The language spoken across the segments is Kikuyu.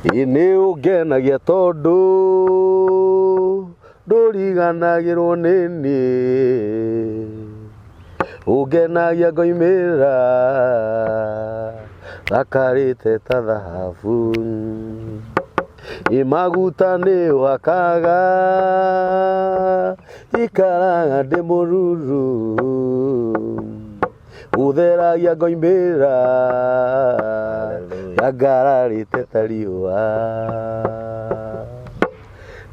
Ĩ nĩ ũngenagia tondũ ndũriganagĩrwo nĩ niĩ, ũngenagia ngoimĩra thakarĩte ta thahabu. Ĩ maguta nĩ ũhakaga ikaraga ndĩ mũruru, ũtheragia ngoimĩra ngangararĩte ta riũa.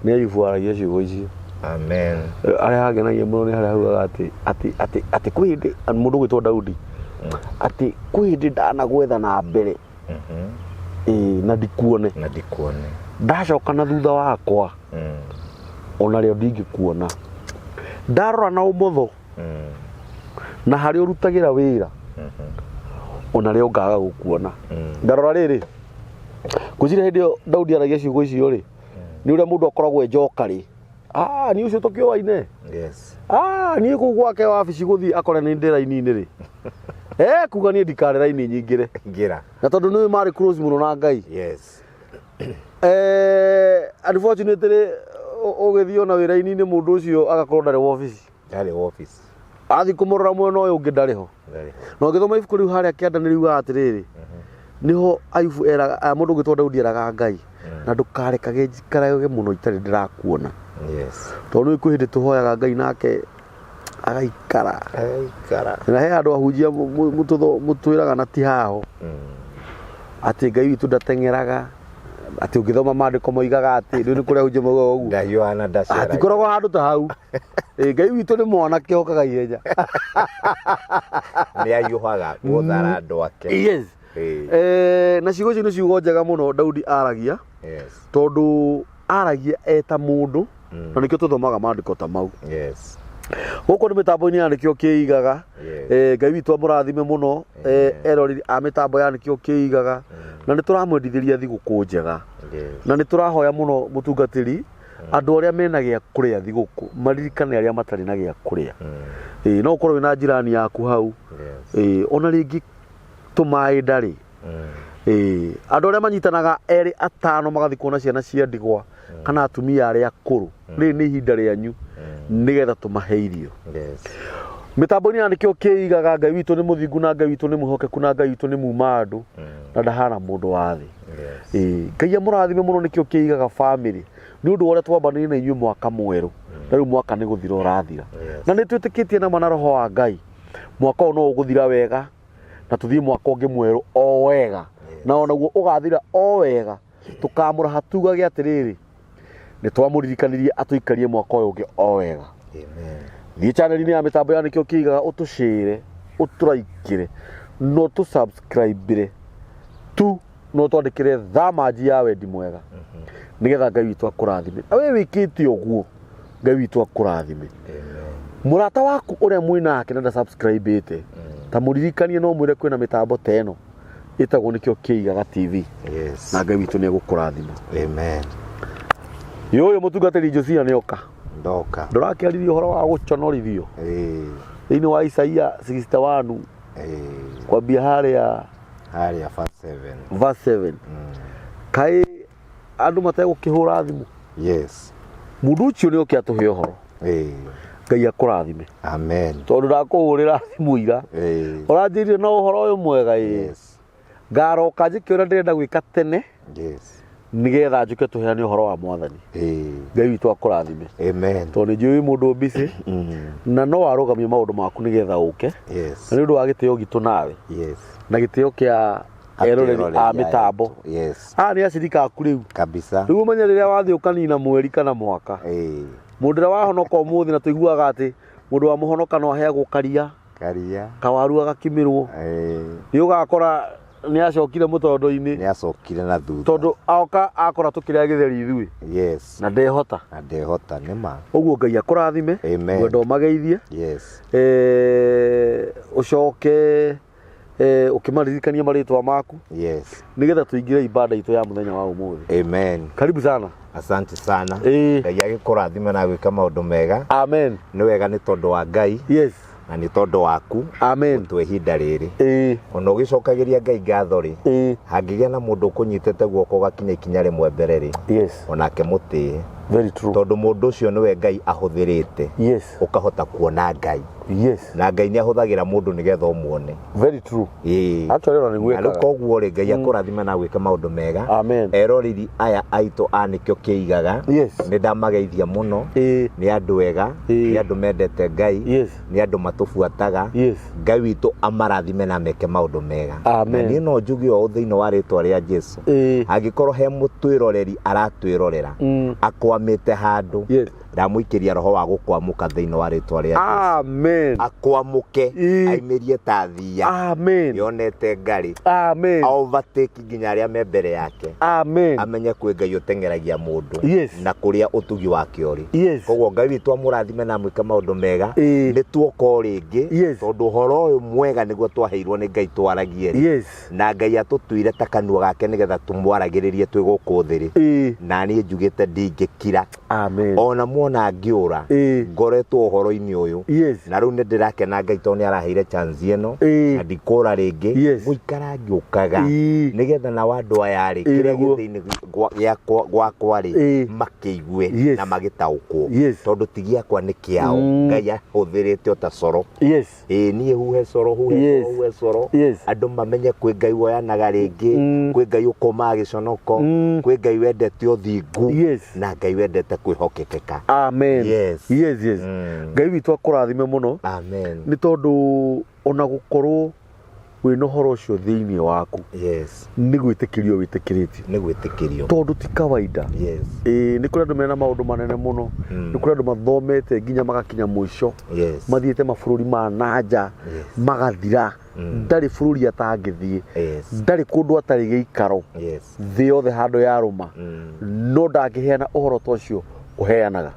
Nĩ Ayubu waragia ciugo icio. Amen. Harĩa hangenagia mũno nĩ harĩa haugaga atĩ atĩ atĩ atĩ kwĩ hĩndĩ mũndũ ũgwĩtwo Daudi atĩ kwĩ hĩndĩ ndanagwetha na mbere ĩĩ na ndikuone, Na ndikuone. Ndacoka na thutha wakwa ona rĩo ndingĩkuona, ndarora na ũmotho na harĩa ũrutagĩra wĩra ona rĩo ngaga gũkuona. Ngarora rĩrĩ, ngwĩciria hĩndĩ ĩyo Daudi aragia ciugo icio rĩ, nĩ ũrĩa mũndũ akoragwo e njoka rĩ, ah, niĩ ũcio tũkĩũaine. Ah, niĩ kũu gwake wabici gũthiĩ akore nĩ ndĩ raini-inĩ rĩ, eh, kuga niĩ ndikare raini nyingĩre. Ingĩra. Na tondũ nĩ marĩ close mũno na Ngai. Unfortunately ũgĩthiĩ ona wĩra-inĩ mũndũ ũcio agakorwo ndarĩ wabici. Ndarĩ office. Athiĩ kũmũrora mwena ũyũ ũngĩ ndarĩ ho. Ndarĩ ho. Na ũngĩthoma ibuku rĩu harĩa kĩanda nĩ riugaga atĩrĩrĩ, nĩho Ayubu eraga ah, mũndũ ũgwĩtwo Daudi eraga Ngai, na ndũkarekage njikarage mũno itarĩ ndĩrakuona. Tondũ nĩ kwĩ hĩndĩ tũhoyaga Ngai nake agaikara. Agaikara. Na he andũ ahunjia mũtwĩraga na ti haho atĩ Ngai witũ ndateng'eraga, atĩ ũngĩthoma maandĩko moigaga atĩ rĩu nĩ kũrĩa ahunjia maugaga ũguo. Ndahiũhaga na ndaceragia. Hatikoragwo handũ ta hau. Ĩ, Ngai witũ nĩ mwanake okaga ihenya. Nĩ ahiũhaga gũthara andũ ake. Na ciugo icio nĩ ciugo njega mũno Daudi aragia. Tondũ aragia eta mũndũ, na nĩkĩo tũthomaga maandĩko ta mau. Gũkũ nĩ mĩtambo-inĩ ya Nĩkĩo Kĩigaga. Ngai witũ amũrathime mũno, eroreri a mĩtambo ya Nĩkĩo Kĩigaga. Na nĩ tũramwendithĩria thigũkũ njega. Na nĩ tũrahoya mũno mũtungatĩri, andũ arĩa mena gĩa kũrĩa thigũkũ maririkane arĩa matarĩ na gĩa kũrĩa. No ũkorwo wĩna njirani yaku hau. Ona rĩngĩ tũmaĩ ndarĩ. Andũ arĩa manyitanaga erĩ atano magathiĩ kuona ciana cia ndigwa kana atumia arĩa akũrũ, rĩrĩ nĩ ihinda rĩanyu nĩgetha tũmahe irio. Mĩtambo-inĩ ya Nĩkĩo Kĩigaga, Ngai witũ nĩ mũthingu na Ngai witũ nĩ mwĩhokeku na Ngai witũ nĩ muma andũ na ndahana mũndũ wa thĩ. Ngai amũrathime mũno Nĩkĩo Kĩigaga family nĩ ũndũ wa ũrĩa twambanĩire na inyuĩ mwaka mwerũ, na rĩu mwaka nĩ gũthira ũrathira. Na nĩ twĩtĩkĩtie nama na roho wa Ngai mwaka ũyũ no ũgũthira wega na tũthiĩ mwaka ũngĩ mwerũ o wega. Na onaguo ũgathira o wega, tũkamũraha tugage atĩrĩrĩ, nĩ twamũririkanirie atũikarie mwaka ũyũ ũngĩ o wega. Thiĩ channel-inĩ ya mĩtambo ya Nĩkĩo Kĩigaga ũtũcĩre, ũtũraikĩre, na ũtũsubscribe tu, na ũtwandĩkĩre thamanji ya wendi mwega nĩgetha Ngai witũ akũrathime. Na we wĩkĩte ũguo, Ngai witũ akũrathime. Mũrata waku ũrĩa mwĩ nake na ndasubscribe-ĩte, ta mũririkanie no mwĩre kwĩna mĩtambo ta ĩno ĩtagwo Nĩkĩo Kĩigaga TV. Na Ngai witũ nĩ egũkũrathima. Amen. Yũyũ mũtungatĩri Josia nĩ oka. Ndoka. Ndũrakĩaririe ũhoro wa gũconorithio thĩinĩ wa Isaia 61 kwambia harĩa Harĩa verse 7. Verse 7. Kaĩ andũ mategũkĩhũra thimũ? Mũndũ ũcio nĩ oke atũhe ũhoro. Ngai akũrathime. Amen. Tondũ ndakũhũrĩra thimũ ira. Ũranjĩrire no ũhoro ũyũ mwega ĩ. Ngaroka njĩke ũrĩa ndĩrenda gwĩka tene. Nĩgetha njũke tũheane ũhoro wa Mwathani. Ngai witũ akũrathime. Amen. Tondũ nĩ njũĩ wĩ mũndũ busy. Na no arũgamie maũndũ maku nĩgetha ũke. Na nĩ ũndũ wa gĩtĩo gitũ nawe. Na gĩtĩo kĩa eroreri a mĩtambo. Aya nĩ acirika aku rĩu. Kabisa. Rĩu ũmenye rĩrĩa wathiĩ ũkanina mweri kana mwaka. Mũndũ ũrĩa wahonoka ũmũthĩ, na tũiguaga atĩ mũndũ wa mũhonoka no aheagwo karia. Karia. Kawaru agakimĩrwo. Nĩ ũgakora nĩ acokire mũtondo-inĩ. Nĩ acokire na thutha. Tondũ oka akora tũkĩrĩa gĩtheri ithuĩ. Na ndehota. Na ndehota nĩ ma. Ũguo Ngai akũrathime. Amen. Ngwenda ũmageithie. Ũcoke ũkĩmaririkania marĩtwa maku. Nĩgetha tũingĩre ibada itũ ya mũthenya wa ũmũthĩ. Amen. Karibu sana. Asante sana. Ngai agĩkũrathime na gwĩka maũndũ mega. Amen. Nĩ wega nĩ tondũ wa Ngai. Na nĩ tondũ waku Amen. Gũtũhe ihinda rĩrĩ. Ona ũgĩcokagĩria Ngai ngatho rĩ, hangĩgĩa na mũndũ ũkũnyitĩte guoko ũgakinya ikinya rĩmwe mbere rĩ, onake mũtĩe. Very true. Tondũ mũndũ ũcio nĩwe Ngai ahũthĩrĩte ũkahota kuona Ngai. Na Ngai nĩ ahũthagĩra mũndũ nĩgetha ũmuone. Very true. Actually ona nĩguo Na rĩu ĩkaga. koguo rĩ, Ngai akũrathime na gwĩka maũndũ mega. Amen. Eroreri aya aitũ a nĩkĩo kĩigaga, nĩ ndamageithia mũno. Nĩ andũ ega, nĩ andũ mendete Ngai, nĩ andũ matũbuataga. Ngai witũ amarathime na meke maũndũ mega. Amen. Na niĩ no njuge ũũ thĩinĩ wa rĩtwa rĩa Jesu, angĩkorwo he mũtwĩroreri aratwĩrorera akwamĩte handũ, ndamũikĩria roho wa gũkwamũka thĩinĩ wa rĩtwa rĩa Jesu. Amen. Akwamũke, aimĩrie ta thia yonete ngarĩ. Amen. Overtake nginya arĩa me mbere yake. Amen. Amenye kwĩ Ngai ũteng'eragia mũndũ na kũrĩa ũtugi wake ũrĩ. Koguo Ngai witũ amũrathime na amwĩke maũndũ mega. Nĩ tuoka o rĩngĩ, tondũ ũhoro ũyũ mwega nĩguo twaheirwo nĩ Ngai twaragie rĩ. Na Ngai atũtuire ta kanua gake nĩgetha tũmwaragĩrĩrie twĩ gũkũ thĩ rĩ. Na niĩ njugĩte ndingĩkira. Amen. Ona muona ngĩũra, ngoretwo ũhoro-inĩ ũyũ. Na rĩu nĩ ndĩrakena Ngai tondũ nĩ araheire chance ĩno. Na ndikũra rĩngĩ. Ngũikara ngĩũkaga. Nĩgetha nao andũ aya rĩ, kĩrĩa gĩ thĩinĩ gwakwa rĩ, makĩigue na magĩtaũkwo. Tondũ ti gĩakwa nĩ kĩao. Ngai ahũthĩrĩte o ta coro. Niĩ huhe coro, huhe coro, huhe coro. Andũ mamenye kwĩ Ngai woyanaga rĩngĩ, kwĩ Ngai ũkũmaga gĩconoko, kwĩ Ngai wendete ũthingu, na Ngai wendete kwĩhokekeka. Amen. Yes, yes. Ngai witũ akũrathime mũno. Amen. Nĩ tondũ ona gũkorwo wĩna ũhoro ũcio thĩinĩ waku. Nĩ gwĩtĩkĩrio wĩtĩkĩrĩtio. Nĩ gwĩtĩkĩrio. Tondũ ti kawaida. Nĩ kũrĩ andũ mena maũndũ manene mũno. Nĩ kũrĩ andũ mathomete nginya magakinya mũico. Mathiĩte mabũrũri ma na nja, magathira. Ndarĩ bũrũri atangĩthiĩ. Ndarĩ kũndũ atarĩ gĩikaro. Thĩ yothe handũ yarũma. No ndangĩheana ũhoro ta ũcio ũheanaga.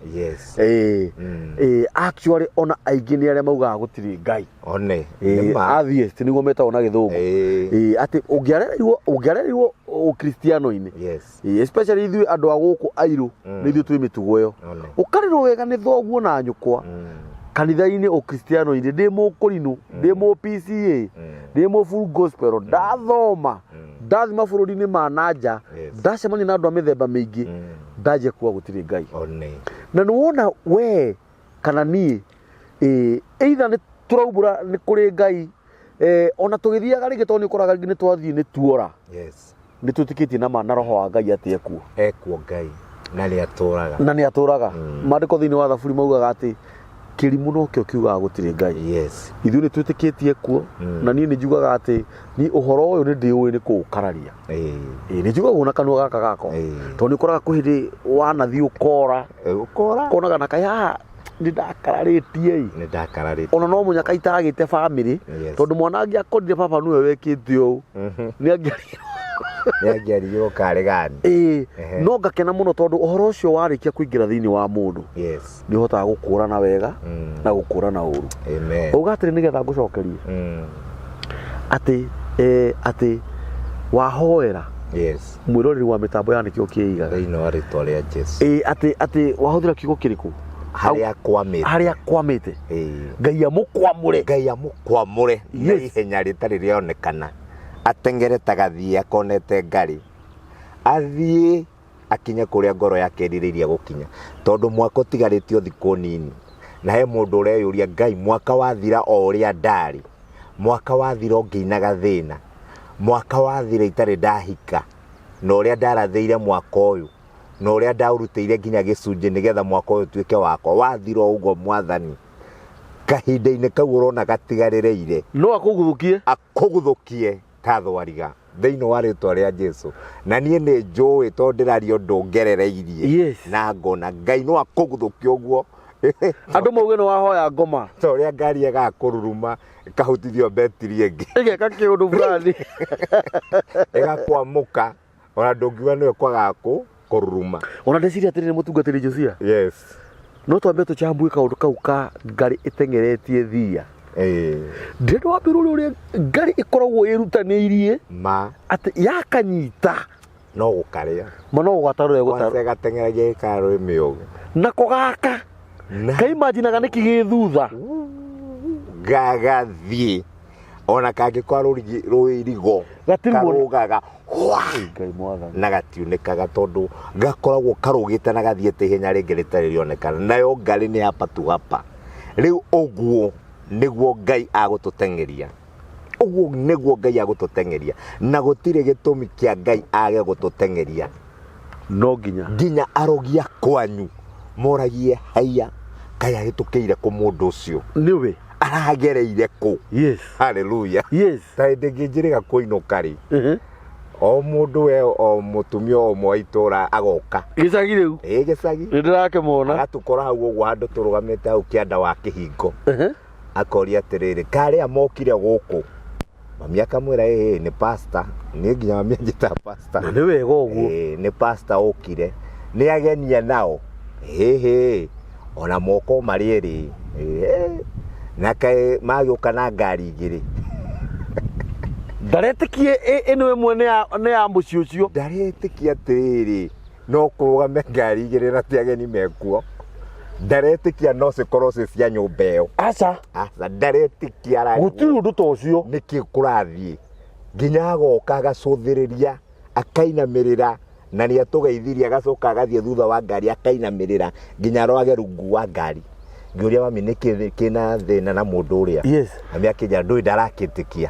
Actually ona aingĩ nĩ arĩa maugaga gũtirĩ Ngai. One, nĩ ma. Atheist nĩguo metagwo na gĩthũngũ. Atĩ ũngĩarereirwo ũkristiano-inĩ. Especially ithuĩ andũ a gũkũ airũ, nĩ ithuĩ twĩ mĩtugo ĩyo. Ũkarerwo wega nĩ thoguo na nyũkwa. Kanitha-inĩ ũkristiano-inĩ, ndĩ mũkũrinũ, ndĩ mũ PCA, ndĩ mũ full gospel, ndathoma, ndathiĩ mabũrũri-inĩ ma na nja, ndacemania na andũ a mĩthemba mĩingĩ, ndanjia kuga gũtirĩ Ngai. Na nĩ wona we kana niĩ, either nĩ tũraumbũra nĩ kũrĩ Ngai, ona tũgĩthiaga rĩngĩ tondũ nĩ ũkoraga rĩngĩ nĩ twathiĩ nĩ tuora. Nĩ twĩtĩkĩtie na ma na roho wa Ngai atĩ ekuo. Ekuo Ngai na nĩ atũraga. Na nĩ atũraga. Maandĩko thĩinĩ wa Thaburi maugaga atĩ kĩrimũ nokĩo kiugaga gũtirĩ Ngai. Ithuĩ nĩ twĩtĩkĩtie kuo, na niĩ nĩ njugaga atĩ niĩ ũhoro ũyũ nĩ ndĩũĩ nĩ kũũkararia. Nĩ njugaga na kanua gaka gakwa. Tondũ nĩ ũkoraga kwĩ hĩndĩ wanathiĩ ũkora. Ũkora. Ũkonaga na kaĩ haha nĩ ndakararĩtie ĩ. Nĩ ndakararĩtie. Ona no mũnyaka itagĩte bamĩrĩ, tondũ mwana angĩakorire baba nĩwe wekĩte ũũ, nĩ angĩarirwo. Nĩ angĩarirwo karĩ gani. No ngakena mũno tondũ ũhoro ũcio warĩkia kũingĩra thĩinĩ wa mũndũ, nĩ ũhotaga gũkũrana wega na gũkũrana ũru. Amen. Uga atĩrĩ nĩgetha ngũcokerie. Atĩ wahoera mwĩroreri wa mĩtambo ya nĩkĩo kĩigaga. Thĩinĩ wa rĩtwa rĩa Jesu. Atĩ wahũthĩra kiugo kĩrĩkũ? Harĩa akwamĩte. Harĩa akwamĩte. Ngai amũkwamũre. Ngai amũkwamũre na ihenya rĩtarĩ rĩonekana. Ateng'ere ta gathiĩ akonete ngarĩ. Athiĩ akinye kũrĩa ngoro yake ĩrirĩirie gũkinya. Tondũ mwaka ũtigarĩte thikũ nini. Na he mũndũ ũreyũria Ngai mwaka wathira o ũrĩa ndarĩ. Mwaka wathira ũngĩinaga thĩna. Mwaka wathira itarĩ ndahika. Na ũrĩa ndarathĩire mwaka ũyũ. Na ũrĩa ndaũrutĩire nginya gĩcunjĩ nĩgetha mwaka ũyũ ũtuĩke wakwa. Wathira o ũguo mwathani. Kahinda-inĩ kau ũrona gatigarĩrĩire. No akũguthũkie. Akũguthũkie ta thwariga. Thĩinĩ wa rĩtwa rĩa Jesu. Na niĩ nĩ njũĩ tondũ ndĩraria ũndũ ngerereirie. Na ngona Ngai no akũguthũkie ũguo. Andũ mauge nĩ wahoya ngoma. Ta ũrĩa ngari ĩgaga kũruruma, ĩkahutithio betiri ĩngĩ. Ĩgeka kĩũndũ fulani. Ĩgakwamũka. Ona ndũngiuga nĩwe kwagaga kũruruma. Ona ndeciria atĩrĩrĩ mũtungatĩri Josia. No twambe tũchambue kaũndũ kau ka ngari ĩteng'eretie thia. Ndĩrenda wambĩrwo ũrĩa ngari ĩkoragwo ĩrutanĩirie atĩ yakanyita No gũkarĩa. Ma no gũgatarũra ĩgũtarũra. Kwanza ĩgateng'eragia ĩkarũ ĩmĩũgĩ. Nako gaka. Na Kaimaginaga nĩkĩ gĩ thutha. Gagathiĩ ona kangĩkorwo rũirigo Gatirĩ muona- karũgaga hwa Ngai mwathani. Na gatiunĩkaga tondũ gakoragwo karũgĩte na gathiĩte ihenya rĩngĩ rĩtarĩ rĩonekana. Nayo ngarĩ nĩ hapa tu hapa. Rĩu ũguo nĩguo Ngai agũtũteng'eria, ũguo nĩguo Ngai agũtũteng'eria, na gũtirĩ gĩtũmi kĩa Ngai age gũtũteng'eria. No nginya. Nginya arogia kwanyu moragie, haiya, kaĩ ahĩtũkĩire kũ mũndũ ũcio? Nĩwe. Aragereire kũ? Haleluya. Ta hĩndĩ ĩngĩ njĩrĩga kũinũka rĩ, o mũndũ we, o mũtumia o ũmwe wa itũra agoka. Gĩcagi rĩu? Ĩ, gĩcagi. Nĩ ndĩrakĩmona. Agatũkora hau ũguo handũ tũrũgamĩte hau kĩanda wa kĩhingo. Akoria atĩrĩrĩ, karĩa mokire gũkũ? Mami akamwĩra, ĩĩ, nĩ pastor. Niĩ nginya mami anjĩtaga pastor. Na nĩ wega ũguo. Ĩĩ, nĩ pastor ũkire. Nĩ agenia nao? Ĩhĩ, ona moko marĩ erĩ. Ĩĩ, na kaĩ magĩũka na ngari igĩrĩ? Ndaretĩkie ĩno ĩmwe nĩ ya mũciĩ ũcio. Ndaretĩkia atĩrĩrĩ, no kũrũgame ngari igĩrĩ na ti ageni mekuo. Ndaretĩkia no cikorwo ci cia nyũmba ĩyo. Aca. Aca, ndaretĩkia, ararigwo. Gũtirĩ ũndũ ta ũcio. Nĩkĩ kũrathiĩ nginya agoka agacũthĩrĩria, akainamĩrĩra, na nĩ atũgeithirie, agacoka agathiĩ thutha wa ngari akainamĩrĩra nginya arwage rungu wa ngari. Ngĩũria mami nĩkĩ kĩna thĩna na mũndũ ũrĩa. Mami akĩnjĩra ndũĩ ndarakĩtĩkia,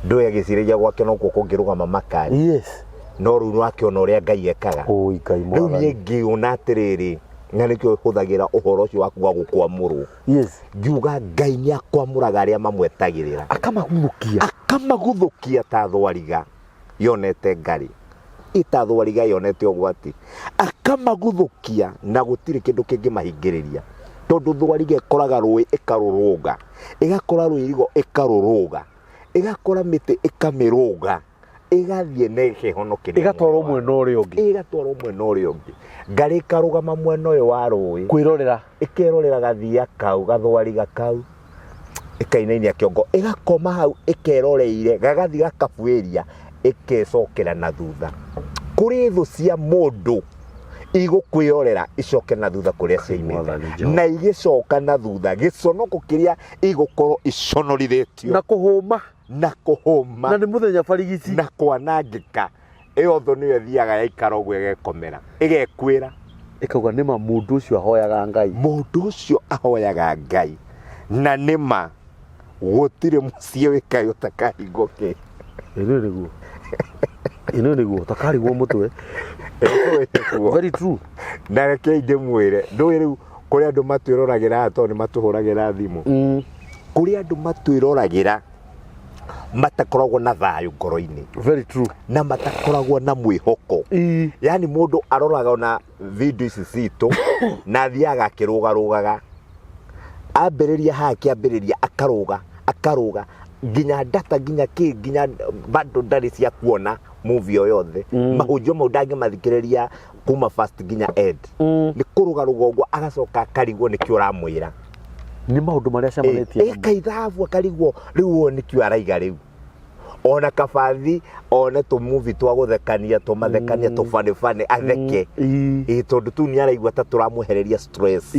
ndũĩ agĩciragia gwake nokuo kũngĩrũgama makari. No rĩu nĩwakĩona ũrĩa Ngai ekaga. Oi Ngai Rĩu mwathani. Niĩ ngĩona atĩrĩrĩ, na nĩkĩo hũthagĩra ũhoro ũcio wa kuga gũkwamũrwo. Ngiuga Ngai nĩ akwamũraga arĩa mamwetagĩrĩra. Akamaguthũkia. Akamaguthũkia ta thwariga yonete ngarĩ, ita thwariga yonete ũgwati, akamaguthũkia na gũtirĩ kĩndũ kĩngĩmahingĩrĩria, tondũ thwariga ĩkoraga rũĩ ĩkarũrũnga, ĩgakora rũirigo ĩkarũrũnga, ĩgakora mĩtĩ ĩkamĩrũnga, ĩgathiĩ na ĩkehonokeria. Ĩgatwarwo mwena ũrĩa ũngĩ. Ĩgatwarwo mwena ũrĩa ũngĩ. Ngarĩ ĩkarũgama mwena ũyũ wa rũĩ. Kwĩrorera. Ĩkerorera gathia kau, gathwariga kau, ĩkainainia kĩongo, ĩgakoma hau ĩkeroreire, gagathiĩ gakabuĩria, ĩkecokera na thutha. Kũrĩ thũ cia mũndũ igũkwĩrorera icoke na thutha kũrĩa ciaimĩte. Mwathani Jehova. Na igĩcoka na thutha, gĩconoko kĩrĩa igũkorwo iconorithĩtio. Na kũhũma. Na kũhũma. Na nĩ mũthenya barigici. Na kwanangĩka. Ĩyo thũ nĩyo ĩthiaga yaikara ũguo ĩgekomera, ĩgekwĩra. Ĩkauga nĩma mũndũ ũcio ahoyaga Ngai. Mũndũ ũcio ahoyaga Ngai. Na nĩma gũtirĩ mũciĩ wĩ kaĩ ũtakahingwo kĩ. Ĩno nĩguo. Ĩno nĩguo ũtakarigwo mũtwe. Very true. Na rekei ndĩmwĩre, ndũĩ rĩu kũrĩ andũ matwĩroragĩra tondũ nĩ matũhũragĩra thimũ. Kũrĩ andũ matwĩroragĩra matakoragwo na thayũ ngoro-inĩ. Very true. Na matakoragwo na mwĩhoko. Yani mũndũ aroraga ona video ici citũ na athiaga akĩrũgarũgaga, ambĩrĩria haha, akĩambĩrĩria akarũga akarũga nginya data, nginya kĩ, nginya bado ndarĩ cia kuona movie o yothe. Mahunjio mau ndangĩmathikĩrĩria kuma first nginya end. Nĩ kũrũgarũga ũguo, agacoka akarigwo nĩkĩ ũramwĩra. Nĩ maũndũ marĩa acemanĩtie namo. Ĩka ithabu akarigwo rĩu ũyũ nĩkĩo araiga. Rĩu ona kabathi one tũmuvi twa gũthekania, tũmathekania, tũbanĩbanĩ, atheke. Ĩ, tondũ tu nĩ araigua ta tũramwehereria stress.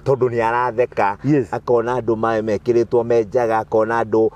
Tondũ nĩ aratheka. Akona andũ mekĩrĩtwo me njaga, akona andũ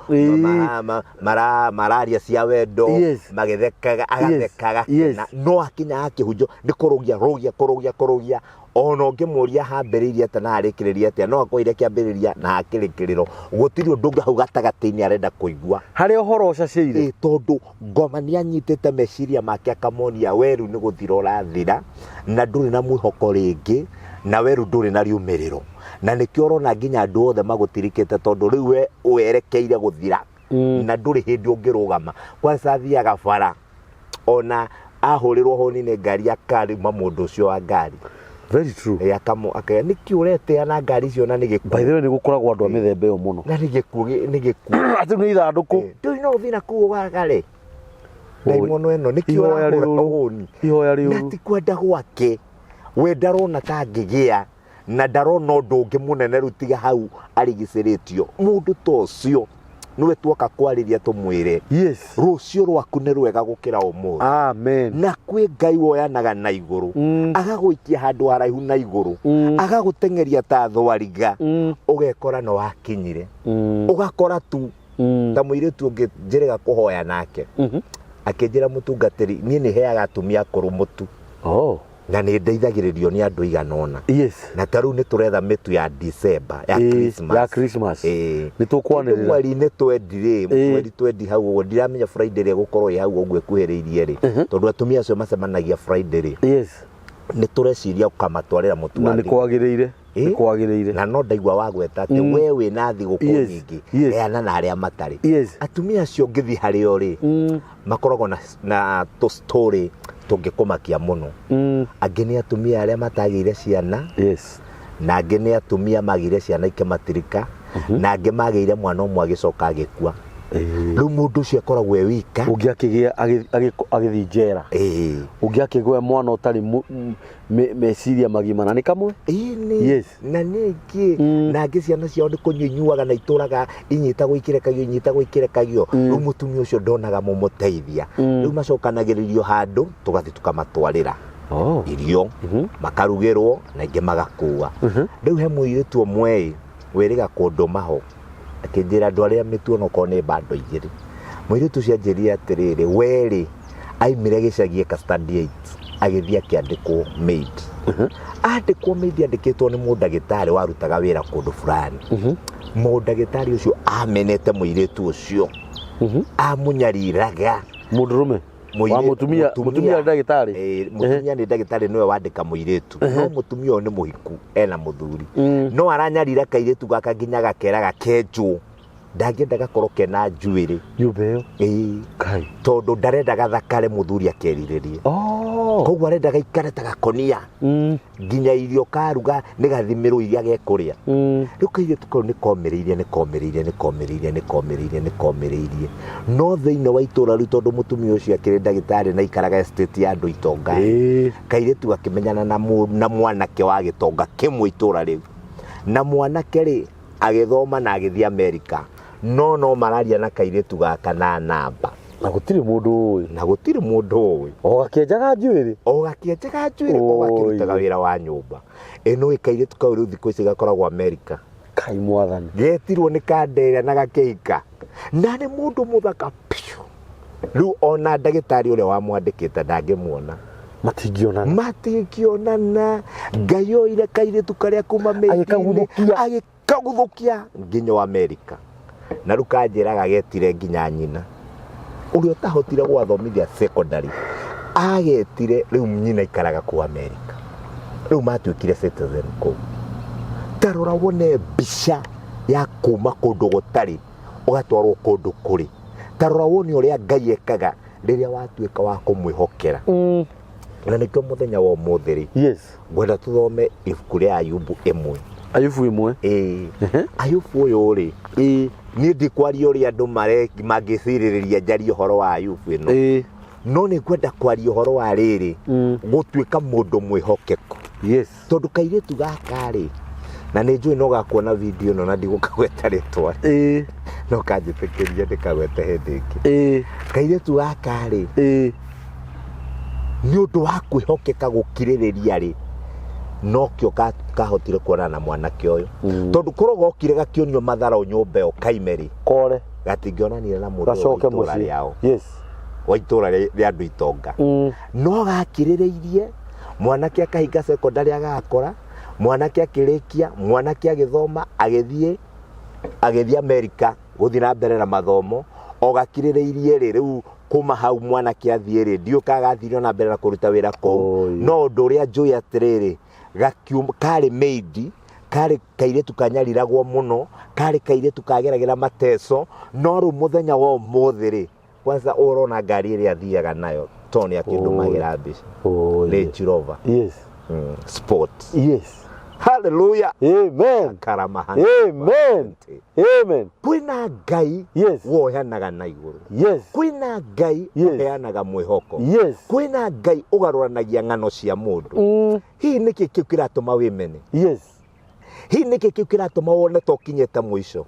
mararia cia wendo. Magĩthekaga, agatheka, agakena. No akinya akĩhunjio nĩ kũrũgia rũgia, kũrũgia kũrũgia. Ona ũngĩmũria hambĩrĩirie atĩa na harĩkĩrĩria atĩa, no akwĩre kĩambĩrĩria na hakĩrĩkĩrĩro gũtirĩ ũndũ ũngĩ hau gatagatĩ-inĩ arenda kũigua. Harĩa ũhoro ũcacĩire. Ĩ, tondũ ngoma nĩ anyitĩte meciria make, akamonia weru nĩ gũthira ũrathira na ndũrĩ na mwĩhoko rĩngĩ, na weru ndũrĩ na riumĩrĩro, na nĩkĩo ũrona nginya andũ othe magũtirikĩte, tondũ rĩu we werekeire gũthira. Na ndũrĩ hĩndĩ ũngĩrũgama. Kwanza athiaga bara, ona ahũrĩrwo honi nĩ ngari, akaruma mũndũ ũcio wa ngari. Very true. Ĩ, akamũ akaya nĩkĩ ũretea na ngari icio na nĩ gĩkuũ. By the way, nĩ gũkoragwo andũ a mĩthemba ĩyo mũno. Na nĩ gĩkuũ, nĩ gĩkuũ. Atĩ nĩ ithandũkũ. Ndũĩ no ũthiĩ na kũu ũgagare ndaimono ĩno nĩkĩ Ihoya ũrahũra rĩũru. honi. Ihoya Na rĩũru. ti kwenda gwake, we ndarona ta angĩgĩa na ndarona ũndũ ũngĩ mũnene rĩu tiga hau arigicĩrĩtio. Mũndũ ta ũcio Nĩwe tuoka kwarĩria tũmwĩre rũciũ rwaku nĩ rwega gũkĩra ũmũthĩ. Amen. Na kwĩ Ngai woyanaga na igũrũ, agagũikia handũ haraihu na igũrũ, agagũteng'eria ta thwariga, ũgekora no wakinyire, ũgakora tu ta mũirĩtu ũngĩ njĩrĩga kũhoya nake, akĩnjĩra, mũtungatĩri, niĩ nĩ heaga atumia akũrũ mũtu na nĩ ndeithagĩrĩrio nĩ andũ igana ũna, na ta rĩu nĩ tũretha mĩtu ya December ya Christmas. Ya Christmas. Ĩĩ. Nĩ tũkwanĩrĩra. Mweri-inĩ twendi rĩ, mweri twendi hau ũguo, ndiramenya Friday ĩrĩa ĩgũkorwo ĩ hau ũguo ĩkuhĩrĩirie rĩ, tondũ atumia acio macemanagia Friday rĩ, nĩ tũreciria ũkamatwarĩra mũtu Na wa nĩ thigũkũ. kwagĩrĩire. Nĩ kwagĩrĩire. Na no ndaigua wagweta atĩ we wĩna thigũkũ nyingĩ, heana na arĩa matarĩ. Atumia acio ũngĩthiĩ harĩo rĩ, makoragwo na tũ story tũngĩkũmakia mũno. Angĩ nĩ atumia arĩa matagĩire ciana, na angĩ nĩ atumia magĩire ciana ikĩmatirika, na angĩ magĩire mwana ũmwe agĩcoka agĩkua. Rĩu mũndũ ũcio akoragwo e wika. Ũngĩ akĩgĩa agĩthiĩ njera. Ũngĩ akĩgĩa mwana ũtarĩ meciria magima na nĩ kamwe. Ĩni. Na nĩ aingĩ. Na angĩ ciana ciao nĩ kũnyua inyuaga na itũraga inyitagwo ikirekagio, inyitagwo ikirekagio. Rĩu mũtumia ũcio ndonaga mũmũteithia. Rĩu macokanagĩrĩrio handũ tũgathiĩ tũkamatwarĩra irio, makarugĩrwo na ingĩ magakua. Rĩu he mũirĩtu ũmwe wĩrĩga kũndũma ho, akĩnjĩra ndwarĩra mĩtu onokorwo nĩ bando igĩrĩ. Mũirĩtu ũcio anjĩrire atĩrĩrĩ, we rĩ aimire gĩcagi eka standard 8 agĩthiĩ akĩandĩkwo maid. Andĩkwo maid andĩkĩtwo nĩ mũndagĩtarĩ warutaga wĩra kũndũ fulani. Mũndagĩtarĩ ũcio amenete mũirĩtu ũcio, amũnyariraga. Mũndũrũme wa mũtumia, mũtumia ndagĩtarĩ. Mũtumia nĩ ndagĩtarĩ, nĩwe wandĩka mũirĩtu, no mũtumia ũyũ nĩ mũhiku, ena mũthuri, no aranyarira kairĩtu gaka nginya gakera gakenjwo, ndangĩenda gakorwo kena njuĩrĩ. Nyũmba ĩyo. Ĩĩ. Kai. Tondũ ndarenda gathakare mũthuri akerirĩrie. Koguo arenda gaikare ta gakonia, nginya irio karuga nĩ gathimĩrwo iria gekũrĩa. Rĩu kairĩtu kau nĩ komĩrĩirie, nĩ komĩrĩirie, nĩ komĩrĩirie, nĩ komĩrĩirie, nĩ komĩrĩirie, no thĩinĩ wa itũra rĩu, tondũ mũtumia ũcio akĩrĩ ndagĩtarĩ na ikaraga estate ya andũ itonga, kairĩtu gakĩmenyana na mwanake wa gĩtonga kĩmwe itũra rĩu, na mwanake rĩ agĩthoma na agĩthiĩ Amerika, no mararia na kairĩtu gaka na namba. Na gũtirĩ mũndũ ũĩ. Na gũtirĩ mũndũ ũĩ. O gakĩenjaga njuĩrĩ. O gakĩenjaga njuĩrĩ, o gakĩrutaga wĩra wa nyũmba. Ĩno ĩ kairĩtu kau rĩu thikũ ici gakoragwo Amerika. Kai mwathani. Getirwo nĩ kandera na gakĩhika, na nĩ mũndũ mũthaka piũ. Rĩu ona ndagĩtarĩ ũrĩa wamwandĩkĩte ndangĩmuona. Matingĩonana. Matingĩonana. Ngai oire kairĩtu karĩa kuma mĩtĩ-inĩ, Agĩkaguthũkia. Agĩkaguthũkia nginya o Amerika. Na rĩu kanjĩraga getire nginya nyina ũrĩa ũtahotire gwathomithia secondary, agetire rĩu nyina ikaraga kũu Amerika. Rĩu matuĩkire citizen kũu. Ta rora wone mbica ya kuma kũndũ gũtarĩ ũgatwarwo kũndũ kũrĩ. Ta rora wone ũrĩa Ngai ekaga rĩrĩa watuĩka wa kũmwĩhokera. Na nĩkĩo mũthenya wa ũmũthĩ rĩ, ngwenda tũthome ibuku rĩa Ayubu 1. Ayubu 1. Ĩĩ. Ayubu ũyũ rĩ, niĩ ndikwaria ũrĩa andũ mangĩcirĩrĩria njarie ũhoro wa Ayubu ĩno. No nĩ ngwenda kwaria ũhoro wa rĩrĩ, gũtuĩka mũndũ mwĩhokeku. Tondũ kairĩtu gaka rĩ, na nĩ njũĩ no gakuona video ĩno na ndigũkagweta rĩtwa. No kanjĩtĩkĩrie ndĩkagwete hĩndĩ ĩngĩ. Kairĩtu gaka rĩ, nĩ ũndũ wa kwĩhokeka gũkirĩrĩria rĩ, nokĩo kahotire kuonana na mwanake ũyũ. Tondũ korwo gokire gakĩonio matharau nyũmba ĩyo kaime rĩ, Kore. Gatingĩonanire na mũndũ ũyũ wa Gacoke itũũra mũciĩ. rĩao. Wa itũũra rĩa andũ itonga. No gakirĩrĩirie, mwanake akahinga secondary agakora, mwanake akĩrĩkia, mwanake agĩthoma, agĩthiĩ Amerika gũthiĩ na mbere na mathomo, o gakirĩrĩirie rĩ, rĩu kuma hau mwanake athiĩ rĩ, ndiũĩ kana gathire ona mbere na kũruta wĩra kũu. No ũndũ ũrĩa njũĩ atĩrĩrĩ, karĩ maid, karĩ kairĩtu kanyariragwo mũno, karĩ kairĩtu kageragĩra mateso, no rĩu mũthenya wa ũmũthĩ rĩ, kwanza ũrona ngari ĩrĩa athiaga nayo, Tony akĩndũmagĩra mbica. Range Rover. Sport. Hallelujah. Amen. Karama. Amen. Amen. Kwĩna Ngai woyanaga na igũrũ. Kwĩna Ngai ũheanaga mwĩhoko. Kwĩna Ngai ũgarũranagia ng'ano cia mũndũ. Hihi nĩkĩ kĩu kĩratũma wĩmene? Hihi nĩkĩ kĩu kĩratũma wone ta ũkinyĩte mũico?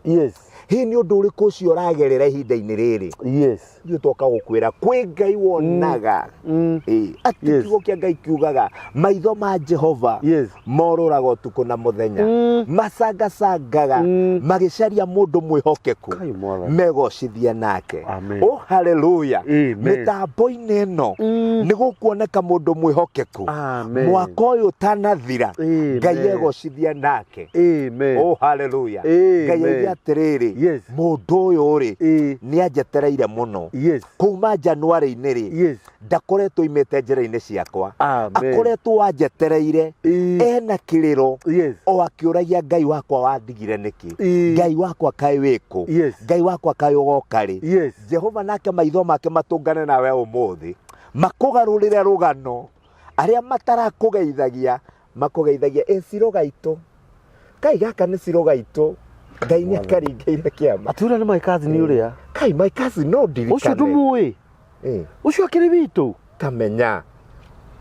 Hihi nĩ ũndũ ũrĩkũ ũcio ũragerera ihinda-inĩ rĩrĩ? Yes. Ithuĩ twoka gũkwĩra kwĩ Ngai wonaga. Ĩĩ, atĩ kiugo kĩa Ngai kiugaga maitho ma Jehova morũraga ũtukũ na mũthenya, macangacangaga magĩcaria mũndũ mwĩhokeku Kai Mwathani. megocithia nake. Amen. Oh, haleluya. Amen. Mĩtambo-inĩ ĩno nĩ gũkuoneka mũndũ mwĩhokeku. Amen. Mwaka ũyũ ũtanathira Amen. Ngai egocithia nake. Amen. Oh, haleluya. Amen. Ngai oige atĩrĩrĩ, mũndũ ũyũ rĩ nĩ anjetereire mũno kuma January-inĩ rĩ, ndakoretwo imĩte njĩra-inĩ ciakwa. Amen. Akoretwo anjetereire ena kĩrĩro o akĩũragia Ngai wakwa wandigire nĩkĩ, Ngai wakwa kaĩ wĩkũ, Ngai wakwa kaĩ ũgoka rĩ. Jehova nake maitho make matũngane nawe ũmũthĩ, makũgarũrĩre rũgano. Arĩa matarakũgeithagia makũgeithagia ĩ ciro gaitũ, kai gaka nĩ ciro gaitũ, Ngai nĩ akaringĩire kĩama. Atĩ ũrĩa nĩ my cousin ũrĩa. Kai my cousin no Ũcio ndirikane. ndũmũĩ. Ũcio akĩrĩ witũ. Kamenya.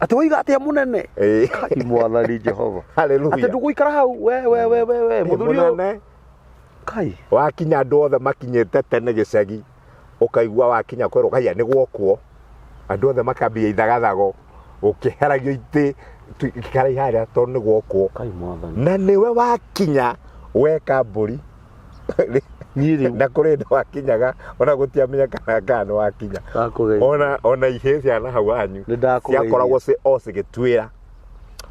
Atĩ woiga atĩa mũnene? Kai Mwathani Jehova. Hallelujah. Atĩ ndũgũikara hau we we we we we mũthuri ũyũ. Mũnene. Kai. Wakinya andũ othe makinyĩte tene gĩcagi, ũkaigua wakinya kwĩrwo kaiya nĩ gwokwo. Andũ othe makambia ithagathago, ũkĩheragio itĩ, ikarai harĩa tondũ nĩ gwokwo. Kai Mwathani. Na nĩwe wakinya weka mbũri. Niĩ rĩu. Na kũrĩ hĩndĩ wakinyaga ona gũtiamenyekanaga kana nĩ wakinya. Ndakũgeithia. Ona ihĩĩ cia na hau hanyu Nĩ ndakũgeithia. ciakoragwo o cigĩtuĩra.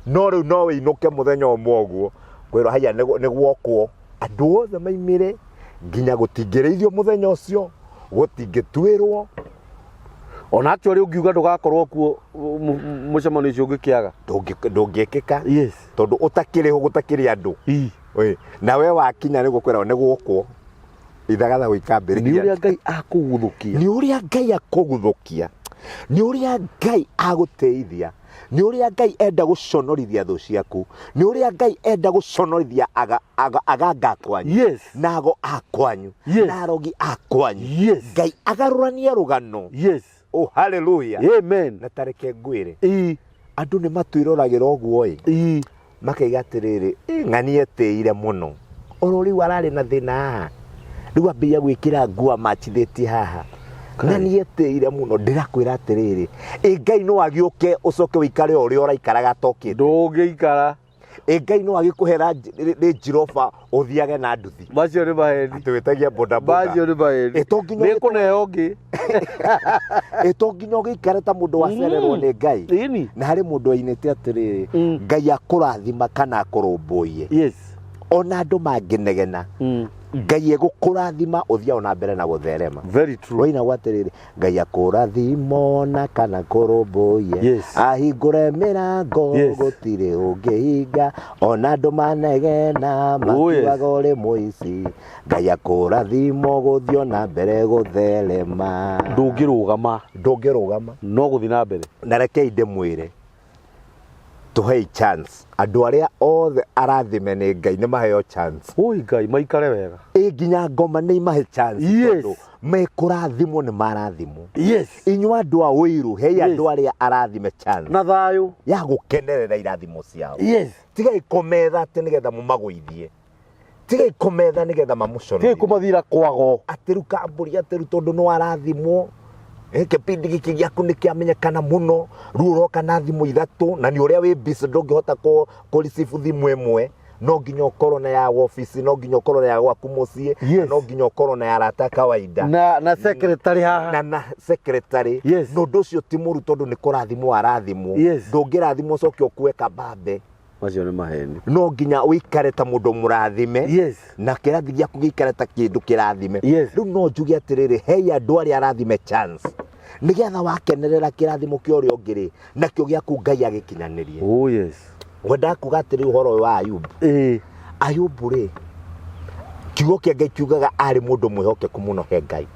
No rĩu no wĩinũke mũthenya ũmwe ũguo kwĩrwo haiya nĩ gwokwo. Andũ othe maimĩre nginya gũtingĩrĩithio mũthenya ũcio, gũtingĩtuĩrwo. Ona actually ũngiuga ndũgakorwo kuo mũcemanio ũcio ũngĩkĩaga. Ndũngĩkĩka. Tondũ ũtakĩrĩ ho gũtakĩrĩ andũ. Oi, na we wakinya nĩguo kwĩrwo nĩ gwokwo. Ithagathago ikambĩrĩria. Nĩ ũrĩa Ngai akũguthũkia. Nĩ ũrĩa Ngai akũguthũkia. Nĩ ũrĩa Ngai agũteithia. Nĩ ũrĩa Ngai enda gũconorithia thũ ciaku. Nĩ ũrĩa Ngai enda gũconorithia aganga kwanyu. Na ago a kwanyu. Na arogi a kwanyu. Ngai agarũranie rũgano. Oh, hallelujah. Amen. Na tareke ngwĩre. Andũ nĩ matwĩroragĩra ũguo ĩ. Makaiga atĩrĩrĩ, ng'ani etĩire mũno. Oro rĩu ararĩ na thĩna haha. Rĩu ambĩrĩria gwĩkĩra nguo amachithĩtie haha. Ng'ani etĩire mũno, ndĩrakwĩra atĩrĩrĩ, ĩ Ngai no agĩũke ũcoke ũikare o ũrĩa ũraikaraga atokĩte. Ndũngĩikara. Ĩ Ngai no agĩkũhe Range Rover ũthiage na nduthi. Macio nĩ maheni. Atĩ wĩtagia boda boda. Macio nĩ maheni. Ĩ to nginya Nĩ kũneo ũngĩ. Ĩ to nginya ũgĩikare ta mũndũ wacererwo nĩ Ngai. Ĩni. Na harĩ mũndũ ainĩte atĩrĩrĩ, Ngai akũrathima kana akũrũmbũiye. Ona andũ mangĩnegena, Ngai egũkũrathima ũthiĩ ona mbere na gũtherema. Very true. Roinagwo atĩrĩrĩ, Ngai akũrathima ona kana kũrũmbũiye. Ahingũre mĩrango gũtirĩ ũngĩhinga. Ona andũ manegena makiugaga ũrĩ mũici. Ngai akũrathima ũgũthiĩ ona mbere gũtherema. Ndũngĩrũgama. Ndũngĩrũgama. No gũthiĩ na mbere. Na rekei ndĩmwĩre, tũhei chance. Andũ arĩa othe arathime nĩ Ngai nĩ maheo chance. Oi Ngai, maikare wega. Ĩ nginya ngoma nĩ imahe chance. Tondũ mekũrathimwo nĩ marathimwo. Inyuĩ andũ a ũiru, hei andũ arĩa arathime chance. Na thayũ. Ya gũkenerera irathimo ciao. Tigai kũmetha atĩ nĩgetha mũmagũithie. Tigai kũmetha nĩgetha mamũconorithie. Tigai kũmathira kwago. Atĩ rĩu kambũri, atĩ rĩu tondũ nĩ warathimwo. Kĩbindi gĩkĩ gĩaku nĩ kĩamenyekana mũno. Rĩu ũroka na thimũ ithatũ, na nĩ ũrĩa wĩ busy ndũngĩhota kũ receive thimũ ĩmwe. No nginya ũkorwo na ya office, no nginya ũkorwo na ya gwaku mũciĩ, no nginya ũkorwo na ya arata kawaida. Na secretary haha. Na secretary. Na ũndũ ũcio ti mũru tondũ nĩ kũrathimwo arathimwo. Ndũngĩrathimwo ũcoke ũkue kabambe. Macio nĩ maheni. No nginya ũikare ta mũndũ mũrathime. Na kĩrathi gĩaku gĩikare ta kĩndũ kĩrathime. Rĩu no njuge atĩrĩrĩ, hei andũ arĩa arathime chance. Nĩgetha wakenerera kĩrathimo kĩa ũrĩa ũngĩ rĩ, nakĩo gĩaku Ngai agĩkinyanĩrie. Oh yes. Ngwendaga kuga atĩrĩ ũhoro ũyũ wa Ayubu. Ayubu rĩ, kiugo kĩa Ngai kiugaga arĩ mũndũ mwĩhokeku mũno he Ngai.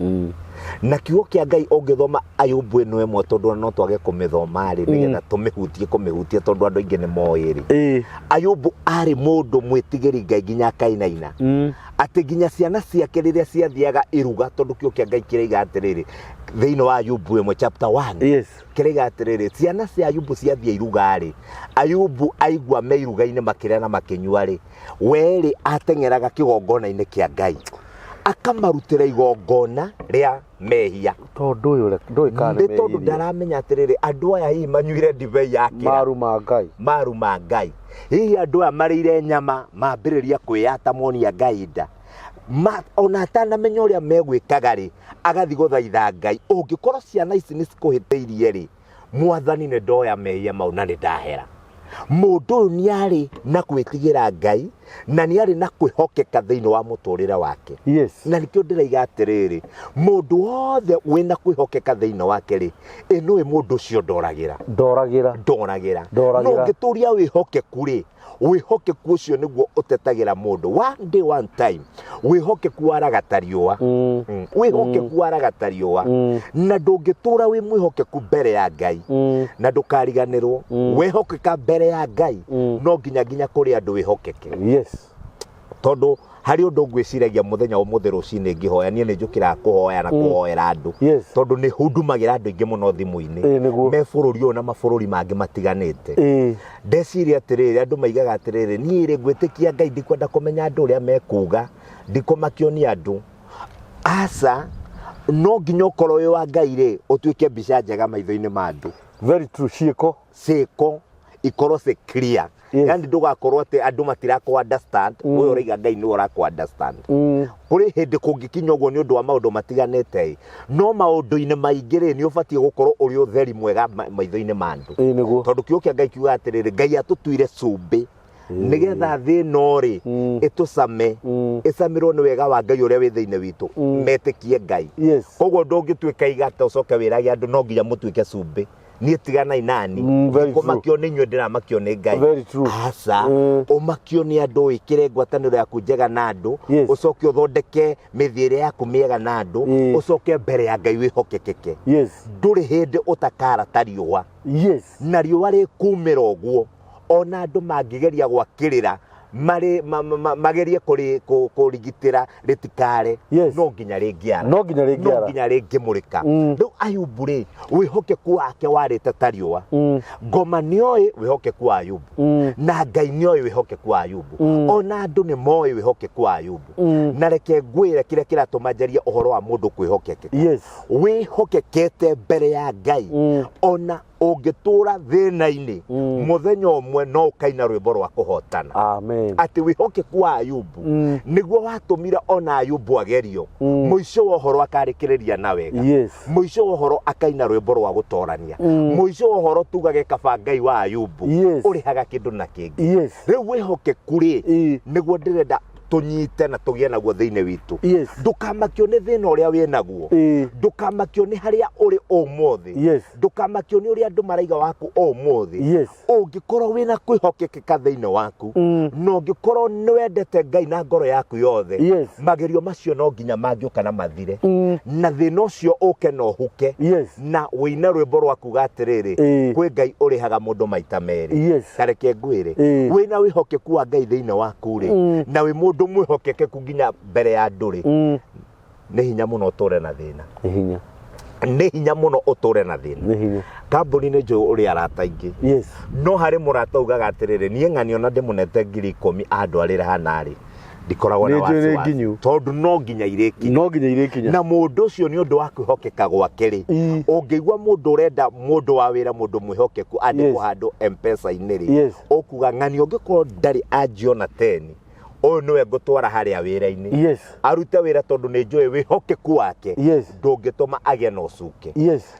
Na kiugo kĩa Ngai ũngĩthoma Ayubu ĩno ĩmwe tondũ no twage kũmĩthoma rĩ, nĩgetha tũmĩhutie kũmĩhutia tondũ andũ aingĩ nĩ moĩ rĩ. Ayubu arĩ mũndũ mwĩtigĩri Ngai nginya akainaina. Atĩ nginya ciana ciake rĩrĩa ciathiaga iruga, tondũ kiugo kĩa Ngai kĩraiga atĩrĩrĩ, thĩinĩ wa Ayubu ĩmwe chapter 1. Kĩraiga atĩrĩrĩ, ciana cia Ayubu ciathiĩ iruga rĩ, Ayubu aigua me iruga-inĩ makĩrĩa na makĩnyua rĩ, we rĩ ateng'eraga kĩgongona-inĩ kĩa Ngai. Akamarutĩra igongona rĩa mehia. Tondũ ũyũ ndũĩ kana nĩ tondũ ndaramenya atĩrĩrĩ, andũ aya hihi manyuire ndibei yakĩra maruma Ngai. Maruma Ngai. Hihi andũ aya marĩire nyama mambĩrĩria kwĩyata monia Ngai nda. Ona atanamenya ũrĩa megwĩkaga rĩ, agathiĩ gũthaitha Ngai, ũngĩkorwo ciana ici nĩ cikũhĩtĩirie rĩ, Mwathani nĩ ndoya mehia mau na nĩ ndahera. Mũndũ ũyũ nĩ arĩ na gwĩtigĩra Ngai na nĩ arĩ na kwĩhokeka thĩinĩ wa mũtũrĩre wake. Na nĩkĩo ndĩraiga atĩrĩrĩ, mũndũ wothe wĩna kwĩhokeka thĩinĩ wake rĩ, ĩ nĩũĩ mũndũ ũcio ndoragĩra. Ndoragĩra. Ndoragĩra. Ndoragĩra. No ũngĩtũria wĩhokeku rĩ, wĩhokeku ũcio nĩguo ũtetagĩra mũndũ. One day one time, wĩhokeku waraga ta riũa. Wĩhokeku waraga ta riũa. Na ndũngĩtũra wĩ mwĩhokeku mbere ya Ngai. Na ndũkariganĩrwo, wehokeka mbere ya Ngai, no nginya nginya kũrĩ andũ wĩhokeke. Tondũ harĩ ũndũ ngwĩciragia mũthenya ũmũthĩ rũcinĩ ngĩhoya, niĩ nĩ njũkĩraga kũhoya na kũhoera andũ. Tondũ nĩ hundumagĩra andũ aingĩ mũno thimũ-inĩ. Nĩguo. Me bũrũri ũyũ na mabũrũri mangĩ matiganĩte. Ndeciria atĩrĩrĩ, andũ maigaga atĩrĩrĩ, niĩ rĩ ngwĩtĩkia Ngai, ndikwenda kũmenya andũ ũrĩa mekuga, ndikũmakio nĩ andũ. Aca, no nginya ũkorwo wĩ wa Ngai rĩ, ũtuĩke mbica njega maitho-inĩ ma andũ. Very true, ciĩko. Ciĩko ikorwo ci clear. Yani ndũgakorwo atĩ andũ matirakũ understand, ũyũ ũraiga Ngai nĩwe ũrakũ understand. Kũrĩ hĩndĩ kũngĩkinya ũguo nĩ ũndũ wa maũndũ matiganĩte ĩ, no maũndũ-inĩ maingĩ rĩ, nĩ ũbatiĩ gũkorwo ũrĩ ũtheri mwega maitho-inĩ ma andũ. Nĩguo. Tondũ kiugo kĩa Ngai kiugaga atĩrĩrĩ, Ngai atũtuire cumbĩ nĩgetha thĩ ĩno rĩ, ĩtũcame, ĩcamĩrwo nĩ wega wa Ngai ũrĩa wĩ thĩinĩ witũ, metĩkie Ngai. Koguo ndũngĩtuĩka igata ũcoke wĩrage andũ no nginya mũtuĩke cumbĩ. Niĩ tiganai nani. Very true. Kũmakio nĩ inyuĩ ndĩramakio nĩ Ngai. Very true. Aca, ũmakio nĩ andũ, wĩkĩre ngwatanĩro yaku njega na andũ, ũcoke ũthondeke mĩthiĩre yaku mĩega na andũ, ũcoke mbere ya Ngai wĩhokekeke. Ndũrĩ hĩndĩ ũtakara ta riũa. Na riũa rĩkumĩra ũguo, ona andũ mangĩgeria gwakĩrĩra, magerie kũrigitĩra rĩtikare, no nginya rĩngĩara. No nginya rĩngĩara. No nginya rĩngĩmũrĩka. Rĩu Ayubu rĩ, wĩhokeku wake warĩte ta riũa. Ngoma nĩoĩ wĩhokeku wa Ayubu. Na Ngai nĩoĩ wĩhokeku wa Ayubu. Ona andũ nĩ moĩ wĩhokeku wa Ayubu. Na reke ngwĩre kĩrĩa kĩratũma njarie ũhoro wa mũndũ kwĩhokekeka. Wĩhokekete mbere ya Ngai. Ona ũngĩtũra thĩna-inĩ, mũthenya ũmwe no ũkaina rwĩmbo rwa kũhotana. Amen. Atĩ wĩhokeku wa Ayubu nĩguo watũmire ona Ayubu agerio. Mũico wa ũhoro akarĩkĩrĩria na wega. Mũico wa ũhoro akaina rwĩmbo rwa gũtorania. Mũico wa ũhoro tugage kaba Ngai wa Ayubu. Ũrĩhaga kĩndũ na kĩngĩ. Rĩu wĩhokeku rĩ, nĩguo ndĩrenda tũnyite na tũgĩe naguo thĩinĩ witũ. Ndũkamakio nĩ thĩna ũrĩa wĩ naguo. Ndũkamakio nĩ harĩa ũrĩ ũmũthĩ. Ndũkamakio nĩ ũrĩa andũ maraiga waku ũmũthĩ. Ũngĩkorwo wĩna kwĩhokekeka thĩinĩ waku, na ũngĩkorwo nĩ wendete Ngai na ngoro yaku yothe, magerio macio no nginya mangĩũka na mathire. Na thĩna ũcio ũke na ũhuke. Na wĩine rwĩmbo rwa kuga atĩrĩrĩ, kwĩ Ngai ũrĩhaga mũndũ maita merĩ. Ta reke ngwĩre, wĩna wĩhokeku wa Ngai thĩinĩ waku rĩ, na wĩ mũndũ mwĩhokekeku nginya mbere ya andũ rĩ, nĩ hinya mũno ũtũre na thĩna. Nĩ hinya. Nĩ hinya mũno ũtũre na thĩna. Nĩ hinya. Kambuni nĩ njũĩ ũrĩ arata aingĩ. No harĩ mũrata ugaga atĩrĩrĩ, niĩ ng'ani ona ndĩmũnete ngiri ikũmi andwarĩre hana rĩ, ndikoragwo na Nĩ njũĩ nĩ wasiwasi. nginyu. Tondũ no nginya irĩkinya. No nginya irĩkinya. Na mũndũ ũcio nĩ ũndũ wa kwĩhokeka gwake rĩ, ũngĩigua mũndũ ũrenda mũndũ wa wĩra, mũndũ mwĩhokeku andĩkwo handũ M-Pesa-inĩ rĩ, ũkuga ng'ani ũngĩkorwo ndarĩ anjiona teni, ũyũ nĩwe ngũtwara harĩa wĩra-inĩ. Arute wĩra tondũ nĩ njũĩ wĩhokeku wake. Ndũngĩtũma agĩe na ũcuke.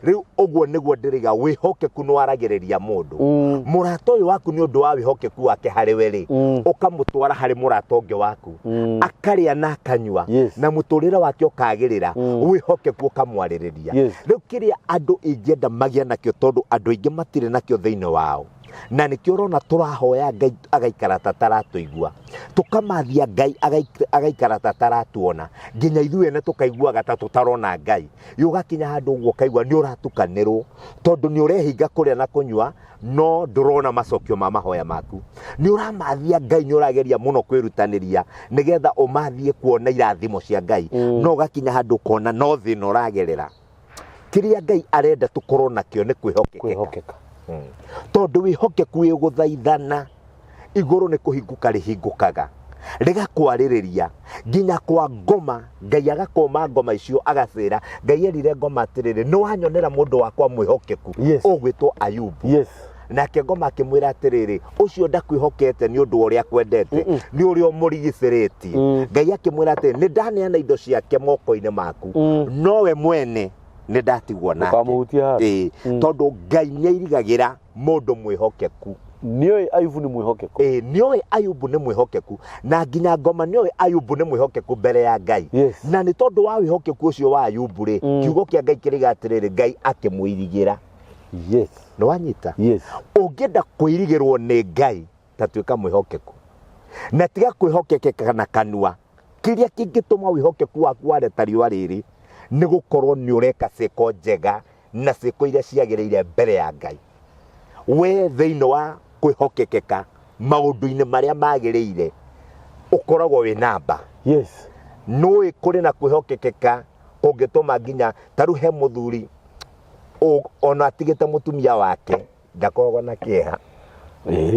Rĩu ũguo nĩguo ndĩrĩga, wĩhokeku nĩ waragĩrĩria mũndũ. Mũrata ũyũ waku nĩ ũndũ wa wĩhokeku wake harĩ we rĩ, ũkamũtwara harĩ mũrata ũngĩ waku. Akarĩa na akanyua. Na mũtũrĩre wake ũkagĩrĩra. Wĩhokeku ũkamwarĩrĩria. Rĩu kĩrĩa andũ ingĩenda magĩe nakĩo tondũ andũ aingĩ matirĩ nakĩo thĩinĩ wao. Na nĩkĩo ũrona tũrahoya Ngai agaikara ta taratũigua, tũkamathia Ngai agaikara ta taratuona, nginya ithuĩ ene tũkaiguaga ta tũtarona Ngai. Ũgakinya handũ ũguo ũkaigua nĩ ũratukanĩrwo, tondũ nĩ ũrehinga kũrĩa na kũnyua, no ndũrona macokio ma mahoya maku. Nĩ ũramathia Ngai, nĩ ũrageria mũno kwĩrutanĩria nĩgetha ũmathie kuona irathimo cia Ngai. No ũgakinya handũ ũkona no thĩna ũragerera. Kĩrĩa Ngai arenda tũkorwo nakĩo nĩ kwĩhokeka. Kwĩhokeka. Tondũ wĩhokeku wĩ gũthaithana, igũrũ nĩ kũhingũka rĩhingũkaga. Rĩgakwarĩrĩria nginya kwa ngoma. Ngai agakũma ngoma icio agacĩra. Ngai erire ngoma atĩrĩrĩ, nĩ wanyonera mũndũ wakwa mwĩhokeku ũgwĩtwo Ayubu. Nake ngoma akĩmwĩra atĩrĩrĩ, ũcio ndakwĩhokete nĩ ũndũ wa ũrĩa akwendete, nĩ ũrĩa ũmũrigicĩrĩtie. Ngai akĩmwĩra atĩrĩ, nĩ ndaneana indo ciake moko-inĩ maku, nowe mwene nĩ ndatigwo nake. Ndũkamũhutie handũ. Ĩĩ, tondũ Ngai nĩ airigagĩra mũndũ mwĩhokeku. Nĩoĩ Ayubu nĩ mwĩhokeku. Ĩĩ, nĩoĩ Ayubu nĩ mwĩhokeku, na nginya ngoma nĩoĩ Ayubu nĩ mwĩhokeku mbere ya Ngai. Na nĩ tondũ wa wĩhokeku ũcio wa Ayubu rĩ, kiugo kĩa Ngai kĩrĩga atĩrĩrĩ, Ngai akĩmũirigĩra. Nĩ wanyita? Ũngĩenda kũirigĩrwo nĩ Ngai, ta tuĩka mwĩhokeku. Na tiga kwĩhokekeka na kanua. Kĩrĩa kĩngĩtũma wĩhokeku waku ware ta riũa rĩrĩ, nĩ gũkorwo nĩ ũreka ciĩko njega na ciĩko iria ciagĩrĩire mbere ya Ngai. We thĩinĩ wa kwĩhokekeka maũndũ-inĩ marĩa magĩrĩire, ũkoragwo wĩ namba. Nũĩ kũrĩ na kwĩhokekeka kũngĩtũma nginya ta rĩu he mũthuri ona atigĩte mũtumia wake ndakoragwo na kĩeha.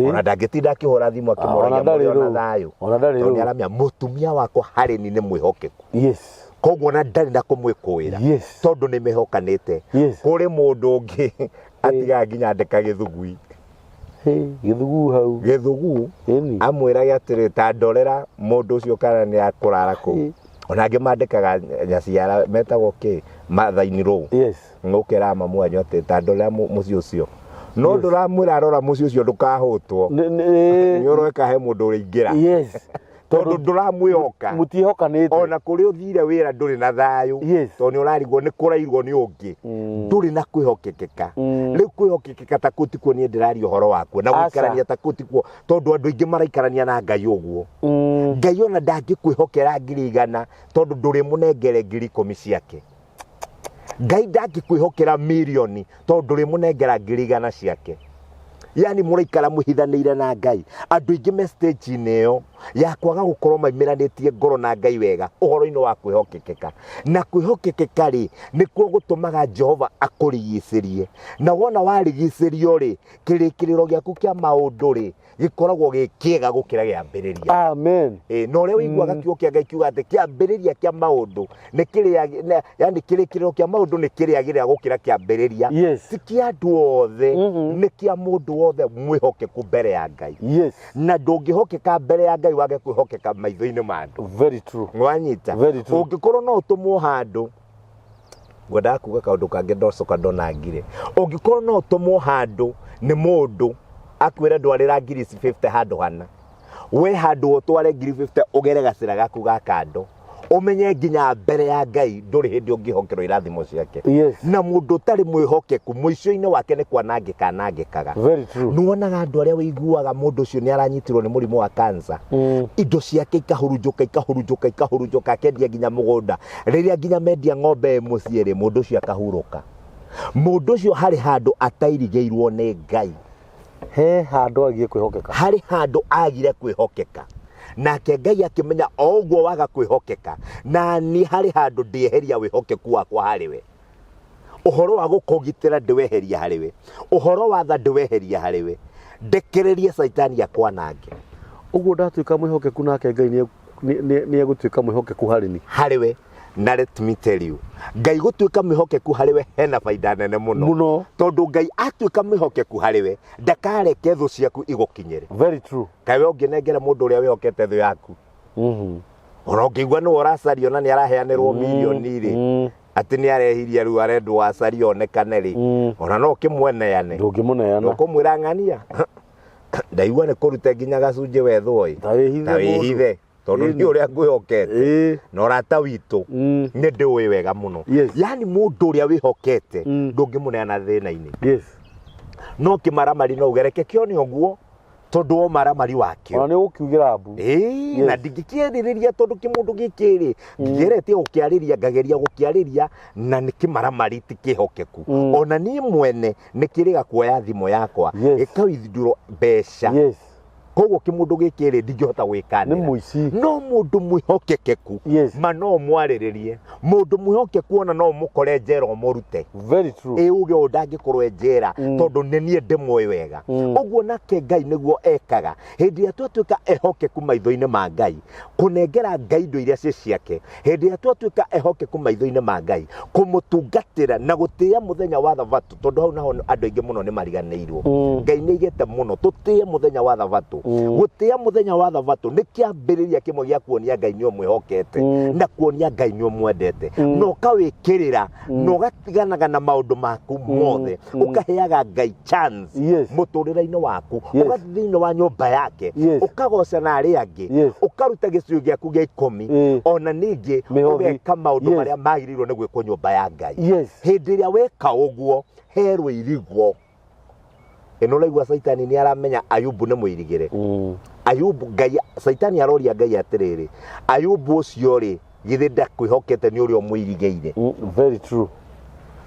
Ona ndangĩtinda akĩhũra thimũ akĩmũragia Ona ndarĩ mũrĩ ona rũu. thayũ. Ona ndarĩ Tondũ rũu. nĩaramenya mũtumia wakwa harĩ ni nĩ mwĩhokeku. Koguo ona ndarĩ na kũmwĩkũĩra. Tondũ nĩ mehokanĩte. Kũrĩ mũndũ ũngĩ atigaga nginya andĩka gĩthugui. Gĩthuguu hau. Gĩthuguu, amwĩrage atĩrĩ, ta ndorera mũndũ ũcio kana nĩ akũrara kũu. Ona angĩ mandĩkaga nyaciara metagwo kĩ? Mother in law. Ngũkĩra mamu wanyu atĩ ta ndorera mũciĩ ũcio. No ndũramwĩra rora mũciĩ ũcio ndũkahũtwo. Nĩ ũroeka he mũndũ ũrĩingĩra. Tondũ ndũramwĩhoka. Mũtiĩhokanĩte. Ona kũrĩa ũthire wĩra ndũrĩ na thayũ. Tondũ nĩ ũrarigwo nĩ kũrairwo nĩ ũngĩ. Ndũrĩ na kwĩhokekeka. Rĩu kwĩhokekeka ta kũu tikuo niĩ ndĩraria ũhoro wakuo. Na gũikarania ta kũu tikuo, tondũ andũ aingĩ maraikarania na Ngai ũguo. Ngai ona ndangĩkwĩhokera 100,000 tondũ ndũrĩmũnengere 10,000 ciake. Ngai ndangĩkwĩhokera mirioni tondũ ndũrĩmũnengera 100,000 ciake. Yani mũraikara mũhithanĩire na Ngai. Andũ aingĩ me stage-inĩ ĩyo ya kwaga gũkorwo maimĩranĩtie ngoro na Ngai wega ũhoro-inĩ wa kwĩhokekeka. Na kwĩhokekeka rĩ, nĩkuo gũtũmaga Jehova akũrigicĩrie. Na wona warigicĩrio rĩ, kĩrĩkĩrĩro gĩaku kĩa maũndũ rĩ, gĩkoragwo gĩ kĩega gũkĩra kĩambĩrĩria. Amen. Na ũrĩa ũiguaga kiugo kĩa Ngai kiuga atĩ kĩambĩrĩria kĩa maũndũ nĩ kĩrĩa, ne, yani kĩrĩkĩrĩro kĩa maũndũ nĩ kĩrĩagĩrĩra gũkĩra kĩambĩrĩria. Ti kĩa andũ othe, nĩ kĩa mũndũ wothe mwĩhokeku mbere ya Ngai. Na ndũngĩhokeka mbere ya Ngai wage kwĩhokeka maitho-inĩ ma andũ. Very true. Wanyita? Very true. Ũngĩkorwo no ũtũmwo handũ, ngwendaga kuga kaũndũ kangĩ ndocoka ndonangire. Ũngĩkorwo no ũtũmwo handũ nĩ mũndũ akwĩre ndwarĩra ngiri ici 50 handũ hana, we handũ ũtware ngiri 50 ũgere gacĩra gaku ga kando, ũmenye nginya mbere ya Ngai ndũrĩ hĩndĩ ũngĩhokerwo irathimo ciake. Na mũndũ ũtarĩ mwĩhokeku mũico-inĩ wake nĩ kwanangĩka anangĩkaga. Very true. Nĩwonaga andũ arĩa ũiguaga mũndũ ũcio nĩ aranyitirwo nĩ mũrimũ wa cancer. Indo ciake ikahurunjũka, ikahurunjũka, ikahurunjũka, akendia nginya mũgũnda. Rĩrĩa nginya mendia ng'ombe ĩ mũciĩ rĩ, mũndũ ũcio akahurũka. Mũndũ ũcio harĩ handũ atairigĩirwo nĩ Ngai. He handũ agire kwĩhokeka. Harĩ handũ agire kwĩhokeka. Nake Ngai akĩmenya o ũguo waga kwĩhokeka, na niĩ harĩ handũ ndĩeheria wĩhokeku wakwa harĩ we. Ũhoro wa gũkũgitĩra ndĩweheria harĩ we. Ũhoro wa tha ndĩweheria harĩ we. Ndekererie Caitani akwanange. Ũguo ndatuĩka mwĩhokeku nake Ngai nĩ egũtuĩka mwĩhokeku harĩ niĩ. Harĩ we. Na let me tell you, Ngai gũtuĩka mwĩhokeku harĩ we hena baida nene mũno. Mũno. Tondũ Ngai atuĩka mwĩhokeku harĩ we, ndakareke thũ ciaku igũkinyĩre. Very true. Kaĩ we ũngĩnengera mũndũ ũrĩa wĩhokete thũ yaku? Ona ũngĩigua nĩwe ũracario na nĩ araheanĩrwo mirioni rĩ, atĩ nĩ arehirie rĩu arendwo acario onekane rĩ, ona no ũkĩmweneane. Ndũngĩmũneana. Ndũkũmwĩra ng'ania. Ndaigua nĩ kũrute nginya gacunjĩ wethwo ĩ. Ta wĩhithe Ta wĩhithe. mũndũ. Tondũ nĩ ũrĩa ngwĩhokete. Na ũrata witũ, nĩ ndĩũĩ wega mũno. Yani mũndũ ũrĩa wĩhokete, ndũngĩmũneana thĩna-inĩ. No kĩmaramari no uge, reke kĩone ũguo, tondũ wa ũmaramari wakĩo. Ona nĩ ũgũkiugĩra mbu. Na ndingĩkĩarĩrĩria tondũ kĩmũndũ gĩkĩ rĩ, ngĩgeretie gũkĩarĩria, ngageria gũkĩarĩria, na nĩ kĩmaramari ti kĩhokeku. Ona niĩ mwene nĩ kĩrĩga kuoya thimũ yakwa, gĩkawithdraw mbeca. Koguo kĩmũndũ gĩkĩ rĩ, ndingĩhota Nĩ gwĩkanĩra. Mũici. No mũndũ mwĩhokekeku, ma no mwarĩrĩrie. Mũndũ mwĩhokeku ona no ũmũkore njera ũmũrute. Very true. Ĩ uge ũyũ ndangĩkorwo e njera, tondũ nĩ niĩ ndĩmũĩ wega. Ũguo nake Ngai nĩguo ekaga. Hĩndĩ ĩrĩa twatuĩka ehokeku maitho-inĩ ma Ngai, kũnengera Ngai indo iria ciĩ ciake, hĩndĩ ĩrĩa twatuĩka ehokeku maitho-inĩ ma Ngai, kũmũtungatĩra na gũtĩĩa mũthenya wa thabatũ, tondũ hau naho andũ aingĩ mũno nĩ mariganĩirwo. Ngai nĩ aigĩte mũno tũtĩe mũthenya wa thabatũ. Gũtĩĩa mũthenya wa thabatũ nĩ kĩambĩrĩria kĩmwe gĩa kuonia Ngai nĩ ũmwĩhokete, na kuonia Ngai nĩ ũmwendete, na ũkawĩkĩrĩra, na ũgatiganaga na maũndũ maku mothe, ũkaheaga Ngai chance mũtũrĩre-inĩ waku, ũgathiĩ thĩinĩ wa nyũmba yake, ũkagoca na arĩa angĩ, ũkaruta gĩcunjĩ gĩaku gĩa 10, ona ningĩ Mĩhothi. Ũgeka maũndũ marĩa magĩrĩirwo nĩ gwĩkwo nyũmba ya Ngai. Hĩndĩ ĩrĩa weka ũguo, he rũirigo. Ĩno ũraigua Caitani nĩ aramenya Ayubu nĩ mũirigĩre. Ayubu, Ngai, Caitani aroria Ngai atĩrĩrĩ, Ayubu ũcio rĩ, githĩ ndakwĩhokete nĩ ũrĩa ũmũirigĩire? Very true.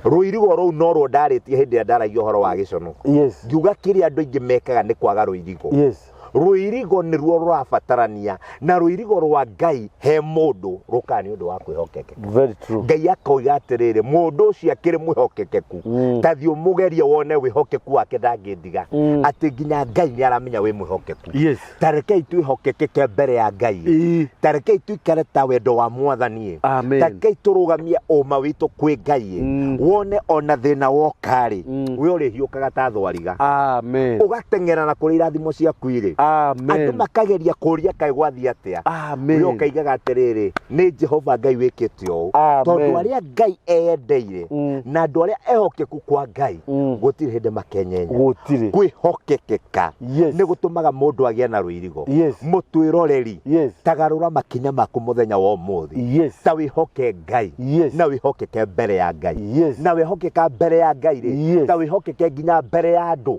Rũirigo rũu norwo ndarĩtie hĩndĩ ĩrĩa ndaragia ũhoro wa gĩconoko. Ngiuga kĩrĩa andũ aingĩ mekaga nĩ kwaga rũirigo. Rũirigo nĩruo rũrabatarania, na rũirigo rwa Ngai he mũndũ rũkaga nĩ ũndũ wa kwĩhokeke. Very true. Ngai akoiga atĩrĩrĩ, mũndũ ũcio akĩrĩ mwĩhokekeku, ta thiĩ ũmũgerie wone wĩhokeku wake ndangĩndiga. Atĩ nginya Ngai nĩ aramenya wĩ mwĩhokeku. Ta rekei twĩhokekeke mbere ya Ngai. Ta rekei tuikare ta wendo wa Mwathani. Amen. Ta rekei tũrũgamie ũma witũ kwĩ Ngai. Wone ona thĩna woka-rĩ, we ũrĩhiũkaga ta thwariga. Amen. Ũgateng'era na kũrĩ irathimo ciaku irĩ. Amen. Andũ makageria kũria kaĩ gwathiĩ atĩa. Amen. We ũkaigaga atĩrĩrĩ, nĩ Jehova Ngai wĩkĩte ũũ. Amen. Tondũ arĩa Ngai eyendeire, na andũ arĩa ehokeku kwa Ngai, gũtirĩ hĩndĩ makenyenya. Gũtirĩ. Kwĩhokekeka nĩ gũtũmaga mũndũ agĩe na rũirigo. Mũtwĩroreri, tagarũra makinya maku mũthenya wa ũmũthĩ. Ta wĩhoke Ngai. Na wĩhokeke mbere ya Ngai. Na wĩhokeka mbere ya Ngai rĩ, ta wĩhokeke nginya mbere ya andũ.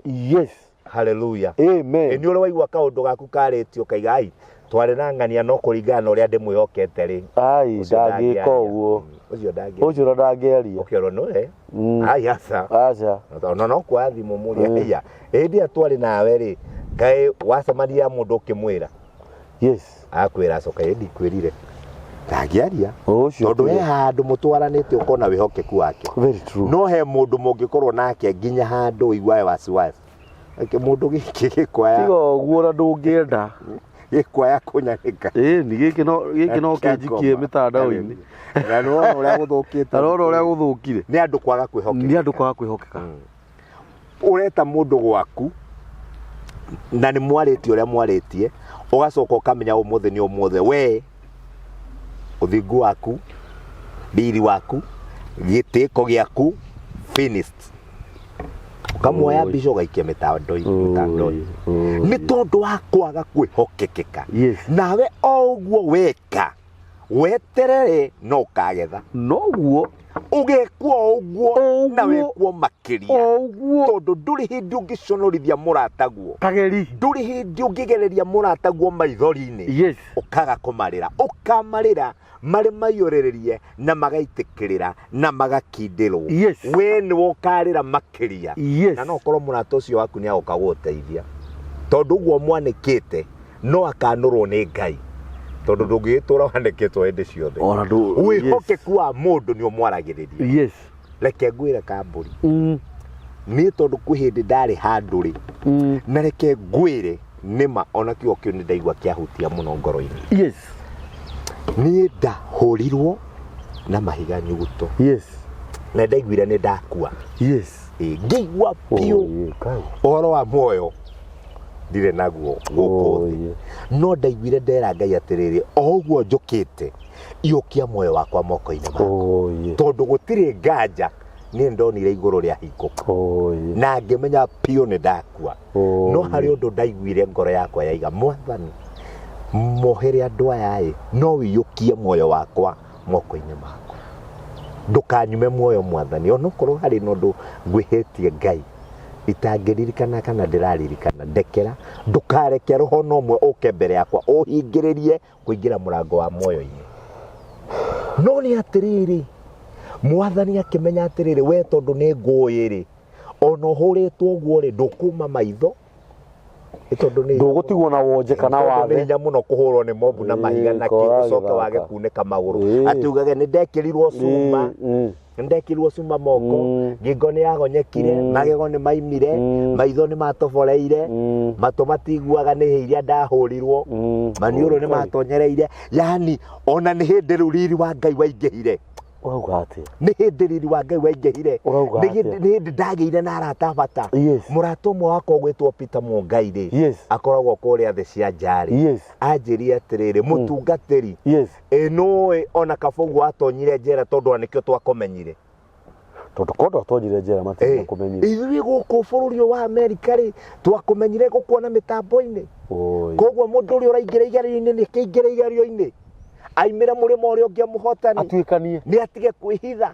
Hallelujah. Amen. Ĩ nĩ ũrĩ waigua kaũndũ gaku karĩtio ũkaiga, ai, twarĩ na ng'ania no kũringana na ũrĩa ndĩmwĩhokete rĩ. Ai, Ũcio ndangĩka ndangĩaria. ũguo. Ũcio ndangĩaria. Ũcio ona ndangĩaria. Ũkĩorwo nĩwe. Ai, aca. Aca. Ona no kuoya thimũ mũrie, ĩya, hĩndĩ ĩrĩa twarĩ nawe rĩ, kaĩ wacemania na mũndũ ũkĩmwĩra? Akwĩra acoka, ĩ ndikwĩrire. Ndangĩaria. Ũcio Tondũ he tiwe. handũ mũtwaranĩte ũkona wĩhokeku wake. Very true. No he mũndũ mũngĩkorwo nake nginya handũ ũiguage wasiwasi. Eke mũndũ gĩkĩ gĩkwaya. Tiga ũguo na ndũngĩenda. Gĩkwaya kũnyanĩka. Ĩni gĩkĩ no gĩkĩ no kĩnjikie mĩtandao-inĩ. Na nĩ wona ũrĩa gũthũkĩte. Na nĩ wona ũrĩa gũthũkire. Nĩ andũ kwaga kwĩhokeka. Nĩ andũ kwaga kwĩhokeka. Ũreta mũndũ gwaku na nĩ mwarĩtie ũrĩa mwarĩtie, ũgacoka ũkamenya ũmũthĩ nĩ ũmũthĩ, we ũthingu waku, riri waku, gĩtĩko gĩaku finished. Ũkamuoya mbica ũgaikia mĩtandao-inĩ. Nĩ tondũ wa kwaga kwĩhokekeka. Nawe o ũguo weka, weterere no ũkagetha. Noguo. Ũgekwo o ũguo na Ũguo. wekwo makĩria. Ũguo. Tondũ ndũrĩ hĩndĩ ũngĩconorithia mũrataguo. Kageri. Ndũrĩ hĩndĩ ũngĩgereria mũrataguo maithori-inĩ. Ũkaga kũmarĩra. Ũkamarĩra marĩ maiyũrĩrĩrie na magaitĩkĩrĩra na magakindĩrwo. We nĩwe ũkarĩra makĩria. Na no ũkorwo mũrata ũcio waku nĩ agoka gũgũteithia. Tondũ ũguo mwanĩkĩte no akanũrwo nĩ Ngai. Tondũ ndũngĩgĩtũra wanĩkĩtwo hĩndĩ ciothe. Ona ndũ- Wĩhokeku wa mũndũ nĩ ũmwaragĩrĩria. Reke ngwĩre kambũri. Niĩ tondũ kwĩ hĩndĩ ndarĩ handũ rĩ, na reke ngwĩre nĩma ona kiugo kĩu nĩ ndaigua kĩahutia mũno ngoro-inĩ. Niĩ ndahũrirwo na mahiga nyuguto. Na ndaiguire nĩ ndakua. Ĩ, ngĩigua biũ ũhoro wa muoyo ndirĩ naguo gũkũ thĩ. No ndaiguire ndera Ngai atĩrĩrĩ, o ũguo njũkĩte, iyũkia muoyo wakwa moko-inĩ makwa. Tondũ gũtirĩ nganja niĩ ndonire igũrũ rĩa hingũka. Na ngĩmenya biũ nĩ ndakua. No harĩ ũndũ ndaiguire ngoro yakwa yaiga, Mwathani, mohere andũ aya ĩ, no ũiyũkie muoyo wakwa moko-inĩ makwa. Ndũkanyume muoyo Mwathani, onokorwo harĩ na ũndũ ngwĩhĩtie Ngai, itangĩririkana kana ndĩraririkana, ndekera, ndũkareke roho na ũmwe ũke mbere yakwa ũhingĩrĩrie kũingĩra mũrango wa muoyo-inĩ. No nĩ atĩrĩrĩ, Mwathani akĩmenya atĩrĩrĩ, we tondũ nĩ ngũĩ rĩ, ona ũhũrĩtwo ũguo rĩ, ndũkuma maitho, Nĩ tondũ nĩ Ndũgũtigwo na wonje kana tondũ nĩ wathe. hinya mũno kũhũrwo nĩ mobu na mahiga na kĩ kora ũcoke wage gĩthaka. kunĩka magũrũ atĩ ugage nĩ ndekĩrirwo cuma nĩ ndekĩrirwo cuma moko ngingo nĩ yagonyekire magego nĩ maimire maitho nĩ matoboreire matũ matiguaga nĩ hĩ iria ndahũrirwo maniũrũ nĩ matonyereire yani ona nĩ hĩndĩ rĩu riri wa Ngai waingĩhire. Ũrauga atĩa? Nĩ hĩndĩ riri wa Ngai waingĩhire. Ũrauga Nĩ hĩndĩ atĩa? nĩ hĩndĩ ndagĩire na arata a bata. Mũrata ũmwe wakwa ũgwĩtwo Peter Mũngai rĩ akoragwo kũrĩa thĩ cia nja rĩ anjĩrire atĩrĩrĩ mũtungatĩri ĩ nũĩ ona kaba ũguo watonyire njera tondũ ona nĩkĩo twakũmenyire. Tondũ korwo ndwatonyire njera matingĩakũmenyire. Ithuĩ gũkũ bũrũri ũyũ wa Amerika rĩ twakũmenyire gũkuona mĩtambo-inĩ. Koguo mũndũ ũrĩa ũraingĩra igerio-inĩ nĩ kĩingĩre igerio-inĩ aimĩre mũrĩmo ũrĩa ũngĩ amũhotani Atuĩkanie. Nĩ atige kwĩhitha.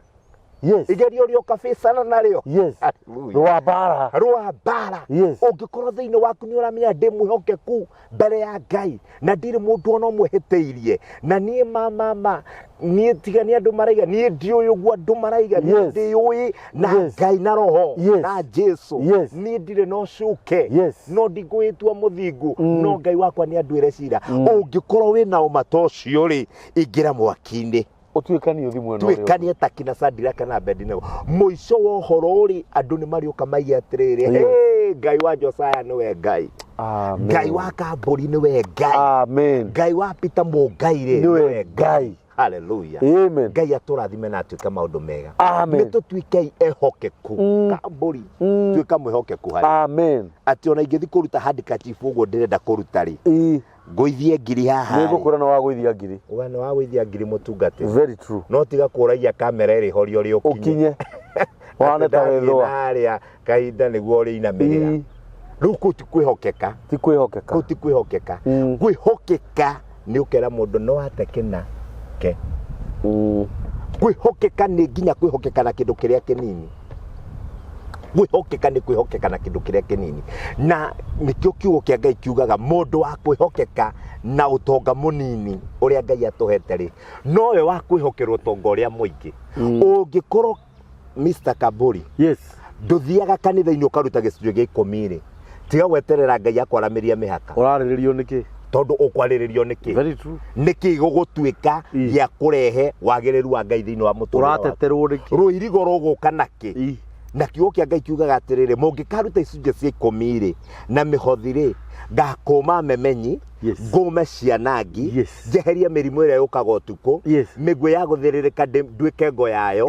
Igerio rĩoka bĩcana narĩo. Hallelujah. Rwa mbara. Rwa mbara. Ũngĩkorwo thĩinĩ waku nĩ ũramenya ndĩ mwĩhokeku mbere ya Ngai na ndirĩ mũndũ ona ũmwe hĩtĩirie na niĩ ma ma ma niĩ tiga nĩ andũ maraiga niĩ ndiũĩ ũguo andũ maraiga niĩ ndĩũĩ na Ngai na roho na Jesu. Niĩ ndirĩ na ũcuke. No ndingũĩtua mũthingu no Ngai wakwa nĩ anduĩre cira. Ũngĩkorwo wĩna ũma ta ũcio rĩ ingĩra mwaki-inĩ. Ũtuĩkanie ũthiĩ mwena ũrĩa ũngĩ. Tuĩkanie ta kina Sadiraka na Abednego. Mũico wa ũhoro rĩ andũ nĩ marĩũka maige atĩrĩrĩ hey, Ngai wa Josiah nĩwe Ngai. Amen. Ngai wa Kambũri nĩwe Ngai. Amen. Ngai wa Peter Mũngai rĩ nĩwe Ngai. Hallelujah. Amen. Ngai atũrathime na atuĩke maũndũ mega. Amen. Nĩ tũtuĩkei ehokeku. Kambũri tuĩka mwĩhokeku harĩ. Amen. Atĩ ona ingĩthiĩ kũruta handkerchief ũguo ndĩrenda kũruta rĩ ngũithie ngiri haha. Nĩ ngũkwĩra nĩ wagũithia ngiri. Ũga nĩ wagũithia ngiri mũtungatĩri. Very true. No tiga kũragia kamera ĩrĩ horio rĩ ũkinye. Ũkinye. Ũhane ta wĩthũa. Harĩa kahinda nĩguo ũrĩinamĩrĩra. Rĩu kũu ti kwĩhokeka. Ti kwĩhokeka. Kũu ti kwĩhokeka. Kwĩhokeka nĩ ũkera mũndũ no ate kĩna ke. Kwĩhokeka nĩ nginya kwĩhokeka na kĩndũ kĩrĩa kĩnini. Kwĩhokeka nĩ kwĩhokeka na kĩndũ kĩrĩa kĩnini. Na nĩkĩo kiugo kĩa Ngai kiugaga mũndũ wa kwĩhokeka na ũtonga mũnini ũrĩa Ngai atũhete rĩ, nowe wa kwĩhokerwo ũtonga ũrĩa mũingĩ. Ũngĩkorwo Mr. Kaburi ndũthiaga kanitha-inĩ ũkaruta gĩcunjĩ gĩa ikũmi rĩ, tiga gweterera Ngai akwaramĩrie mĩhaka. Ũrarĩrĩrio nĩkĩ? Tondũ ũkwarĩrĩrio nĩkĩ? Very true. Nĩkĩ gũgũtuĩka gĩa kũrehe wagĩrĩru wa Ngai thĩinĩ wa mũtũrĩre waku? Ũrateterwo nĩkĩ? Rũirigo rũgũka nakĩ? Na kiugo kĩa Ngai kiugaga atĩrĩrĩ, mũngĩkaruta icunjĩ cia ikũmi rĩ na mĩhothi rĩ, ngakũma memenyi, ngũme cianangi, njeherie mĩrimũ ĩrĩa yũkaga ũtukũ, mĩguĩ ya gũthĩrĩrĩka nduĩke ngo yayo,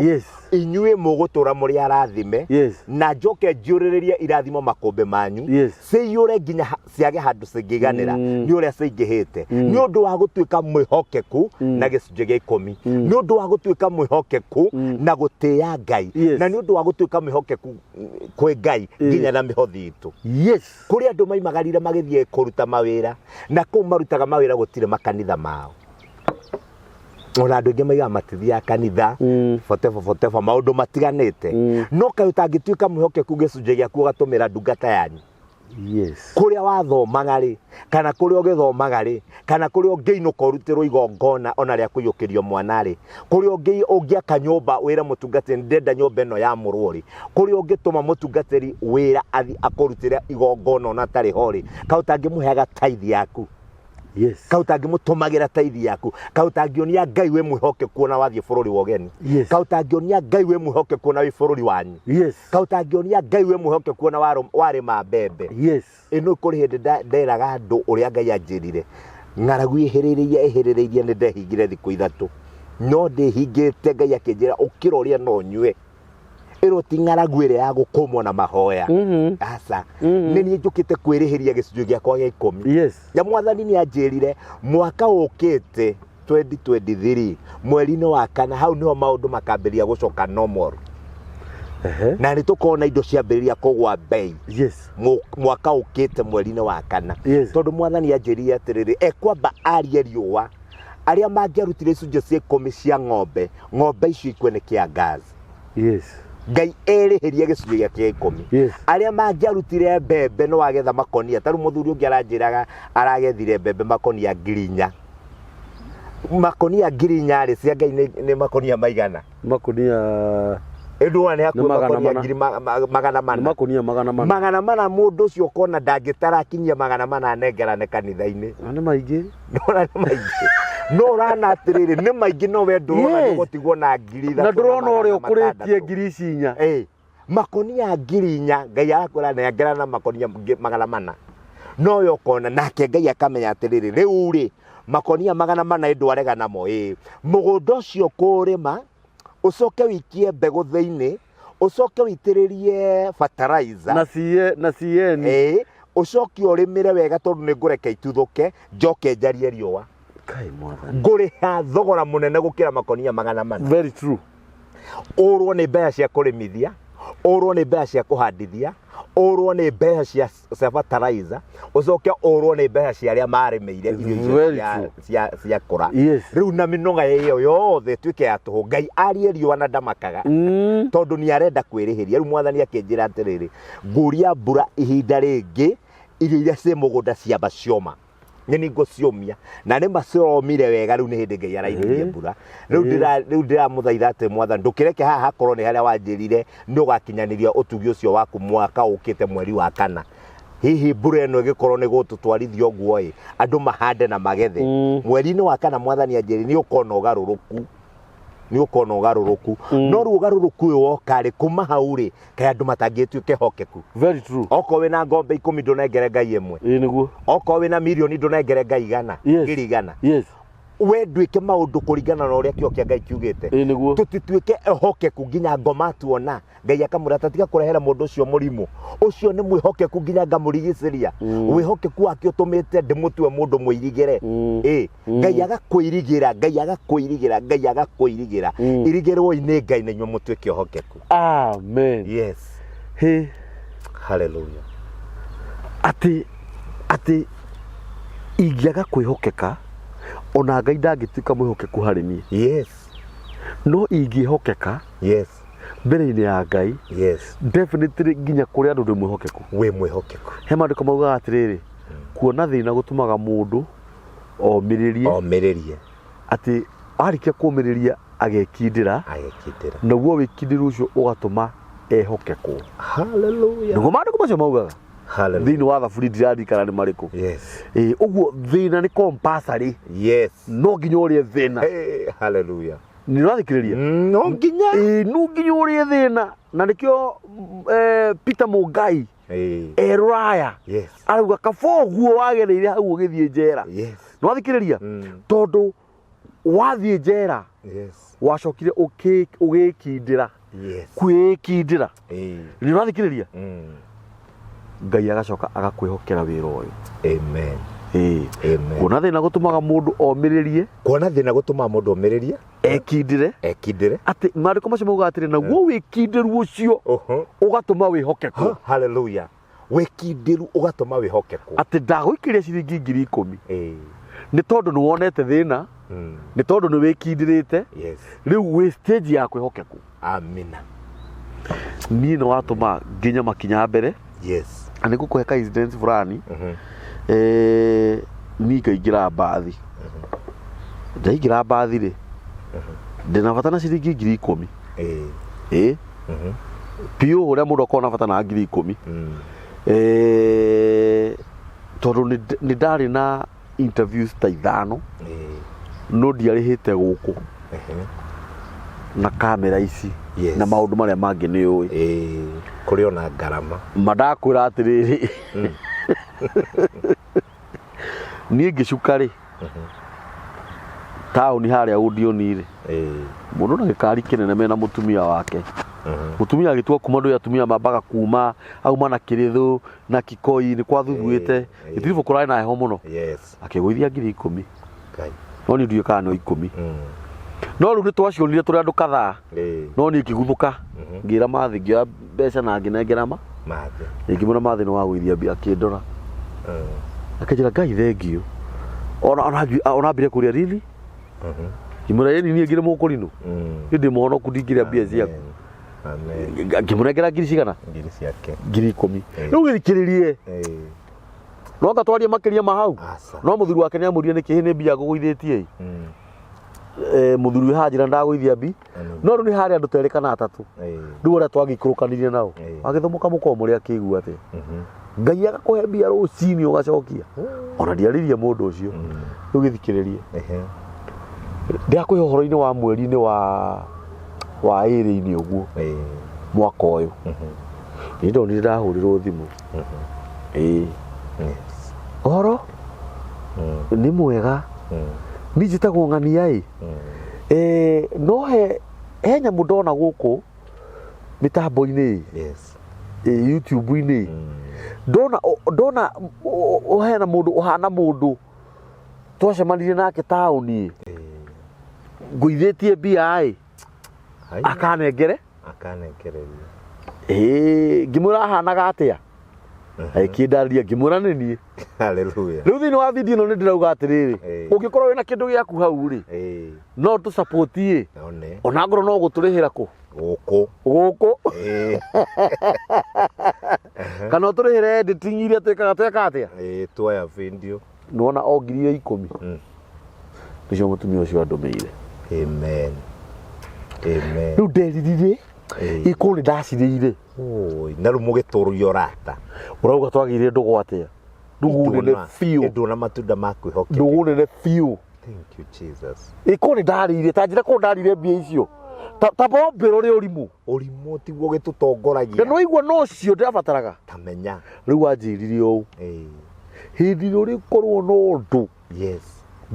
inyuĩ mũgũtũra mũrĩ arathime, na njoke njiũrĩrĩrie irathimo makũmbĩ manyu, ciyũre nginya ciage handũ cingĩiganĩra nĩ ũrĩa cingĩhĩte, nĩ ũndũ wa gũtuĩka mwĩhokeku na gĩcunjĩ gĩa ikũmi, nĩ ũndũ wa gũtuĩka mwĩhokeku na gũtĩĩa Ngai, na nĩ ũndũ wa gũtuĩka mwĩhokeku kwĩ Ngai nginya na mĩhothi itũ. Kũrĩ andũ maimagarire magĩthiĩ kũruta mawĩra, na kũu marutaga mawĩra gũtirĩ makanitha mao. Ona andũ aingĩ maigaga matithiaga kanitha, botebo botebo, maũndũ matiganĩte. No kaĩ ũtangĩtuĩka mwĩhokeku gĩcunjĩ gĩaku ũgatũmĩra ndungata yanyu? Kũrĩa wathomaga rĩ, kana kũrĩa ũgĩthomaga rĩ, kana kũrĩa ũngĩinũka ũrutĩrwo igongona ona rĩa kũiyũkĩrio mwana rĩ, kũrĩa ũngĩaka nyũmba wĩre mũtungatĩri ndĩrenda nyũmba ĩno ya mũrwo rĩ, kũrĩa ũngĩtũma mũtungatĩri wĩra athiĩ akũrutĩre igongona ona atarĩ ho rĩ, kaĩ ũtangĩmũheaga tithe yaku? Kaĩ ũtangĩmũtũmagĩra tithe yaku? Kaĩ ũtangĩonia Ngai wĩ mwĩhokeku ona wathiĩ bũrũri wa ũgeni? Kaĩ ũtangĩonia Ngai wĩ mwĩhokeku ona wĩ bũrũri wanyu? Kaĩ ũtangĩonia Ngai wĩ mwĩhokeku ona warĩma mbembe? Ĩno kũrĩ hĩndĩ nderaga andũ ũrĩa Ngai anjĩrire, ng'aragu ĩhĩrĩrĩirie ĩhĩrĩrĩirie nĩ ndehingire thikũ ithatũ, no ndĩhingĩte Ngai akĩnjĩra ũkĩra ũrĩe na ũnyue. Ĩno ti ng'aragu ĩrĩa ya gũkũmwo na mahoya. Aca. Nĩ niĩ njũkĩte kwĩrĩhĩria gĩcunjĩ gĩakwa gĩa ikũmi. Na mwathani nĩ anjĩrire mwaka ũkĩte 2023 mweri-inĩ wa kana, hau nĩho maũndũ makambĩrĩria gũcoka normal. Na nĩ tũkona indo ciambĩrĩria kũgwa bei. Mwaka ũkĩte mweri-inĩ wa kana. Tondũ mwathani anjĩrire atĩrĩrĩ, ekwamba arie riũa, arĩa mangĩarutire icunjĩ cia ikũmi cia ng'ombe, ng'ombe icio ikue nĩ kĩangazi. Ngai erĩhĩrie gĩcunjĩ gĩake gĩa ikũmi. Arĩa mangĩarutire mbembe no agetha makonia, ta rĩu mũthuri ũngĩ aranjĩraga aragethire mbembe makonia 4,000. Makonia 4,000 rĩ, cia Ngai nĩ makonia maigana? Makonia Ĩndũ nĩ hakuhĩ Nĩ magana makonia mana. ngiri magana Nĩ mana. makonia 400. 400 mũndũ ũcio ũkona ndangĩtara akinyia 400 anengerane kanitha-inĩ. Na nĩ maingĩ. Nona nĩ maingĩ. No ũrana atĩrĩrĩ nĩ maingĩ no we ndũrona Yes. nĩ gũtigwo na ngiri Na ithatũ ndũrona ũrĩa magana ũkũrĩtie matandatũ. ngiri ici inya. Ĩĩ. Makonia ngiri inya Ngai arakwĩra nengera na makonia 400. No we ũkona nake Ngai akamenya atĩrĩrĩ rĩu rĩ makonia 400 ĩndũ arega namo ĩĩ mũgũnda ũcio kũũrĩma ũcoke wĩikie mbegũ thĩinĩ ũcoke wĩitĩrĩrie fertilizer Na CN na CN. ĩĩ ũcoke ũrĩmĩre wega tondũ nĩ ngũreka ituthũke njoke njarie riũa Kai mwathani. ngũrĩha thogora mũnene gũkĩra makonia 400. Very true. Ũrwo nĩ mbeca cia kũrĩmithia ũrwo nĩ mbeca cia kũhandithia ũrwo nĩ mbeca cia fertilizer ũcoke ũrwo nĩ mbeca cia arĩa marĩmĩire irio icio Very true. cia kũra. Yes. Rĩu na mĩnoga ĩyo yothe ĩtuĩke ya tũhũ Ngai arie riũa na ndamakaga. Tondũ nĩ arenda kwĩrĩhĩria. Rĩu mwathani akĩnjĩra atĩrĩrĩ nguria mbura ihinda rĩngĩ irio iria ciĩ mũgũnda ciamba cioma nyeni ngũciũmia na nĩ maciromire wega rĩu nĩ hĩndĩ Ngai arainirie mbura rĩu rĩu ndĩramũthaitha atĩ mwathani ndũkĩreke haha hakorwo nĩ harĩa wanjĩrire nĩ ũgakinyanĩria ũtugi ũcio waku mwaka ũkĩte mweri wa kana hihi mbura ĩno ĩgĩkorwo nĩ gũtũtwarithia ũguo ĩ andũ mahande na magethe mweri-inĩ wa kana mwathani anjĩrire nĩ ũkona ũgarũrũku nĩ ũkona ũgarũrũku no rĩu ũgarũrũku ũyũ woka rĩ kuma hau rĩ kaĩ andũ matangĩtuĩka ehokeku. Very true. Okorwo wĩna ng'ombe ikũmi ndũnengere Ngai ĩmwe. Ĩĩ nĩguo. Okorwo wĩna mirioni ndũnengere Ngai igana. Yes. Ngiri igana. Yes. We ndwĩke maũndũ kũringana na ũrĩa kĩo kĩa Ngai kiugĩte. Ĩĩ nĩguo. Tũtituĩke ehokeku nginya ngoma tuona Ngai akamwĩra ta tiga kũrehera mũndũ ũcio mũrimũ ũcio nĩ mwĩhokeku nginya ngamũrigicĩria. Wĩhokeku wake ũtũmĩte ndĩmũtue mũndũ mũirigĩre. Ĩĩ Ngai agakwĩrigĩra Ngai agakwĩrigĩra Ngai agakwĩrigĩra. Irigĩrwoi nĩ Ngai na inyuĩ mũtuĩke ehokeku. Amen. Yes. He. Hallelujah. Atĩ ingĩaga kwĩhokeka ona Ngai ndangĩtuĩka mwĩhokeku harĩ niĩ. Yes. No ingĩhokeka Yes. mbere-inĩ ya Ngai Yes. definitely nginya kũrĩ andũ ndĩ mwĩhokeku. Wĩ mwĩhokeku. He maandĩko maugaga atĩrĩrĩ kuona thĩna gũtũmaga mũndũ omĩrĩrie. Omĩrĩrie. Atĩ arĩkia kũmĩrĩria agekindĩra. Agekindĩra. Naguo wĩkindĩru ũcio ũgatũma ehokekwo. Hallelujah. Nĩguo maandĩko macio maugaga. Hallelujah. Thĩinĩ wa thaburi ndirarikana nĩ marĩkũ. Yes. Ĩĩ ũguo thĩna nĩ compulsory. Yes. No nginya ũrĩe thĩna. Hey, hallelujah. Nĩ ũrathikĩrĩria? No nginya. Ĩĩ no nginya ũrĩe thĩna na nĩkĩo Peter Mũngai e Rũraya Yes. arauga kaba ũguo wagereire hau ũgĩthiĩ njera. Yes. Nĩ wathikĩrĩria? Tondũ wathiĩ njera Yes. wacokire ũgĩkindĩra. Yes. Kwĩkindĩra. Nĩ ũrathikĩrĩria? Ngai agacoka agakwĩhokera wĩra ũyũ. Amen. Ĩĩ. Amen. Kuona thĩna gũtũmaga mũndũ omĩrĩrie. Kuona thĩna gũtũmaga mũndũ omĩrĩrie. Ekindĩre. Ekindĩre. Atĩ maandĩko macio maugaga atĩrĩ naguo wĩkindĩru ũcio ũgatũma wĩhokekwo. Hallelujah. Wĩkindĩru ũgatũma wĩhokekwo. Atĩ ndagũikĩria ciringi ngiri ikũmi. Nĩ tondũ nĩ wonete thĩna. Nĩ tondũ nĩ wĩkindĩrĩte. Yes. Rĩu wĩ stage ya kwĩhokekwo. Amina. Niĩ nĩ watũma nginya makinya mbere. Yes. Na nĩ ngũkũhe ka incident fulani. Niĩ ngaingĩra mbathi. Ndaingĩra mbathi rĩ, ndĩna bata na ciringi ngiri ikũmi. Ĩĩ. Piũ ũrĩa mũndũ akoragwo na bata na ngiri ikũmi. Tondũ nĩ ndarĩ na interviews ta ithano no ndiarĩhĩte gũkũ na kamera ici Yes. na maũndũ marĩa mangĩ nĩ ũĩ. Kũrĩ ona ngarama. Mandakwĩra atĩrĩrĩ niĩ ngĩcuka rĩ taũni harĩa Ũndioni rĩ mũndũ na gĩkari kĩnene mena mũtumia wake. Mũtumia agĩtua kuma ndũĩ atumia mambaga kuma auma na Kĩrĩthũ na Kikoi nĩ kwathuthũĩte gĩtiribũ kũrarĩ na heho mũno. Yes. Akĩgũithia ngiri ikũmi. Ngai. No niĩ ndiũĩ kana no ikũmi. No rĩu nĩ twacionire tũrĩ andũ kadhaa. No niĩ ngĩguthũka ngĩra Mathĩ ngĩoya mbeca na ngĩnengera ma Mathĩ. Ngĩmwĩra Mathĩ nĩ wagũithia mbia akĩndora. Akĩnjĩra Ngai thengiũ. Ona ambire kũrĩa rili. Ngĩmwĩra ĩni niĩ ngĩrĩ mũkũrinũ. Niĩ ndĩ mũhonoku ndingĩrĩa mbia ciaku. Amen. Ngĩmũnengera ngiri cigana? Ngiri ciake. Ngiri ikũmi. Rĩu gĩthikĩrĩrie. No ngatwarie makĩria ma hau. Aca. No mũthuri wake nĩ amũrie nĩkĩ nĩ mbia ngũgũithĩtie. Mũthuri wĩ haha njĩra ndagũithia mbi, no rĩu nĩ harĩ andũ terĩ kana atatũ rĩu arĩa twagĩikũrũkanirie nao. Wagĩthomoka mũkorwo mũrĩ akĩigua atĩa? Ngai agakũhe mbia rũcinĩ ũgacokia, ona ndiarĩrie mũndũ ũcio. Rĩu gĩthikĩrĩrie, ndĩrakũhe ũhoro-inĩ wa mweri-inĩ wa ĩrĩ-inĩ ũguo mwaka ũyũ, nĩ ndonire ndahũrĩrwo thimũ. Ĩĩ, ũhoro nĩ mwega, niĩ njĩtagwo ng'ania ĩ. No he nyamũ ndona gũkũ mĩtambo-inĩ ĩ, YouTube-inĩ, ndona hena mũndũ ũhana mũndũ twacemanirie nake taũni ĩ, ngũithĩtie mbia ĩ, akanengere. Akanengereria. Ĩĩ, ngĩmwĩra ahanaga atĩa, agĩkĩndarĩria, ngĩmwĩra nĩ niĩ. Hallelujah. Rĩu thĩinĩ wa video ĩno nĩ ndĩrauga atĩrĩrĩ, ũngĩkorwo wĩna kĩndũ gĩaku hau rĩ, no tũ support ĩ, One. Ona ngorwo no gũtũrĩhĩra kũ Gũkũ. Gũkũ, kana ũtũrĩhĩre editing iria twĩkaga, tweka atĩa? Tuoya video. Nĩwona o 10,000 nĩcio mũtumia ũcio andũmĩire. Amen. Amen. Rĩu nderirire ikũ nĩ ndacirĩire. Oi, na rĩu mũgĩtũrũria ũrata. Ũrauga twagĩire ndũgũ atĩa? Ndũgũ nene biũ. Ndũna matunda ma kwĩhokeka. Ndũgũ nene biũ. Thank you, Jesus. Ĩkũ nĩ ndarĩire, ta njĩra kũ ndarĩire mbia icio, ta bombĩro rĩ ũrimũ. Ũrimũ tiguo gĩtũtongoragia. Na nĩwaigua no ũcio ndĩrabataraga. Tamenya. Rĩu wanjĩrire ũũ, hĩndĩ ĩrĩa ũrĩkorwo na ũndũ,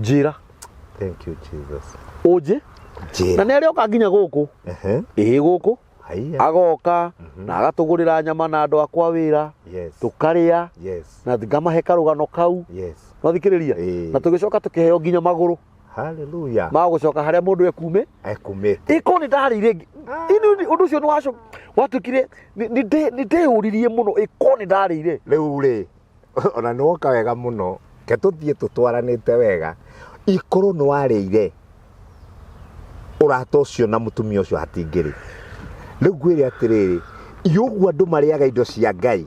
njĩra. Thank you, Jesus. Ũnjĩ Njĩra. Na nĩ arĩoka nginya gũkũ. Ĩĩ, gũkũ. Haiya. Agoka na agatũgũrĩra nyama na andũ akwa wĩra, tũkarĩa, na ngamahe karũgano kau. Nwathikĩrĩria? Ĩĩ. Na tũgĩcoka tũkĩheo nginya magũrũ Hallelujah. ma gũcoka harĩa mũndũ ekume. Ekumĩte. Ĩko nĩ ndarĩire ũndũ ũcio nĩ waco watuĩkire nĩ ndeyũririe mũno, ĩko nĩ ndarĩire. Rĩu rĩ, ona nĩ woka wega mũno, ke tũthiĩ tũtwaranĩte wega. Ikorwo nĩ warĩire ũrata ũcio na mũtumia ũcio hatingĩrĩ. Rĩu ngwĩre atĩrĩrĩ, i ũguo andũ marĩaga indo cia Ngai.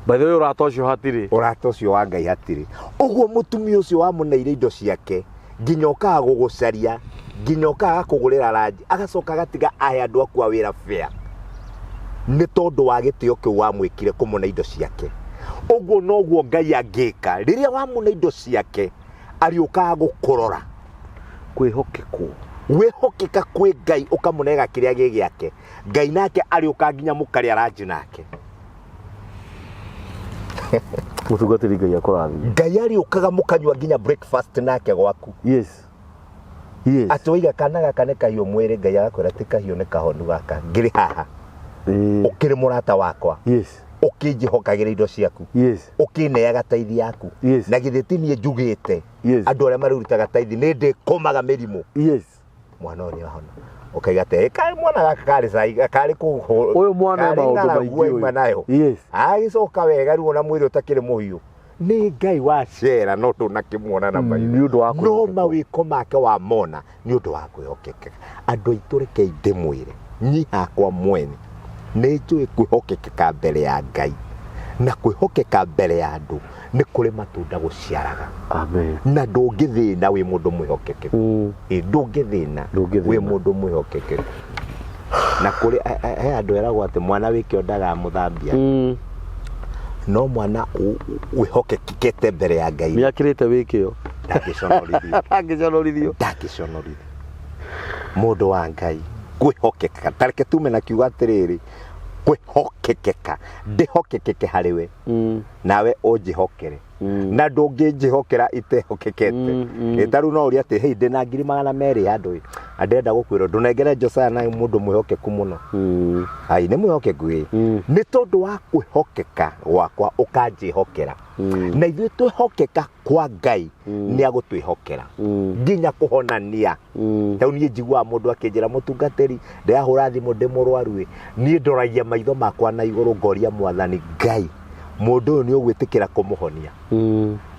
By the way, ũrata ũcio hatirĩ. Ũrata ũcio wa Ngai hatirĩ. Ũguo mũtumia ũcio wamũneire indo ciake, nginya okaga gũgũcaria, nginya okaga agakũgũrĩra ranji, agacoka agatiga ahe andũ aku a wĩra fare. Nĩ tondũ wa gĩtĩo kĩu wamwĩkire kũmũne indo ciake. Ũguo noguo Ngai angĩka. Rĩrĩa wamũne indo ciake, arĩũkaga gũkũrora. Kwĩhokekwo. Wĩhokeka kwĩ Ngai ũkamũnega kĩrĩa gĩ gĩake. Ngai nake arĩũka nginya mũkarĩa ranji nake. Mũtungatĩri, Ngai akũrathime. Ngai arĩũkaga mũkanyua nginya breakfast nake gwaku. yes. Atĩ waiga kana gaka nĩ kahiũ mwĩrĩ, Ngai agakwĩra ti kahiũ, nĩ kahonu gaka ngĩrĩ haha. Ũkĩrĩ mũrata wakwa. Ũkĩnjĩhokagĩra indo ciaku. Ũkĩneaga taithi yaku. Na githĩ ti niĩ njugĩte andũ arĩa marĩrutaga taithi nĩ ndĩkũmaga mĩrimũ. Mwana ũyũ nĩ ahona. Ũkaiga atĩ kaĩ mwana gaka karĩ cai karĩ kũu Ũyũ mwana e karĩ maũndũ ng'aragu maingĩ aima ũyũ. nayo. Agĩcoka wega rĩu ona mwĩrĩ ũtakĩrĩ mũhiũ. Nĩ Ngai wacera no ndũnakĩmuona na maitho. Nĩ ũndũ wa No kwĩhokeka. mawĩko make wamona nĩ ũndũ wa kwĩhokeka. Andũ aitũ rekei ndĩmwĩre, niĩ hakwa mwene nĩ njũĩ kwĩhokekeka mbere ya Ngai na kwĩhokeka mbere ya andũ nĩ kũrĩ matunda gũciaraga. Amen. Na ndũngĩthĩna wĩ mũndũ mwĩhokekeku. Ĩ, ndũngĩthĩna Ndũngĩthĩna. wĩ mũndũ mwĩhokekeku. Na kũrĩ he andũ eragwo atĩ mwana wĩ kĩo ndagamũthambia. No mwana wĩhokekete mbere ya Ngai Nĩ akĩrĩte wĩkĩo. Ndangĩconorithio. Ndangĩconorithio. Ndangĩconorithio. Mũndũ wa Ngai kwĩhokeka, ta reke tume na kiugo atĩrĩrĩ, kwĩhokekeka, ndĩhokekeke harĩ we, nawe ũnjĩhokere. Na ndũngĩnjĩhokera itehokekete. Ĩ, ta rĩu no ũrie atĩ hei, ndĩna 200,000 handũ ĩ, na ndĩrenda gũkwĩra ndũnengere Josiah na mũndũ mwĩhokeku mũno. Ai, nĩ mwĩhokeku ĩ. Nĩ tondũ wa kwĩhokeka gwakwa ũkanjĩhokera. Na ithuĩ twĩhokeka kwa Ngai nĩ agũtwĩhokera nginya kũhonania. Rĩu niĩ njiguaga mũndũ akĩnjĩra, mũtungatĩri, ndĩrahũra thimũ ndĩ mũrwaru ĩ, niĩ ndoragia maitho makwa na igũrũ ngoria Mwathani Ngai, mũndũ ũyũ nĩ ũgwĩtĩkĩra kũmũhonia?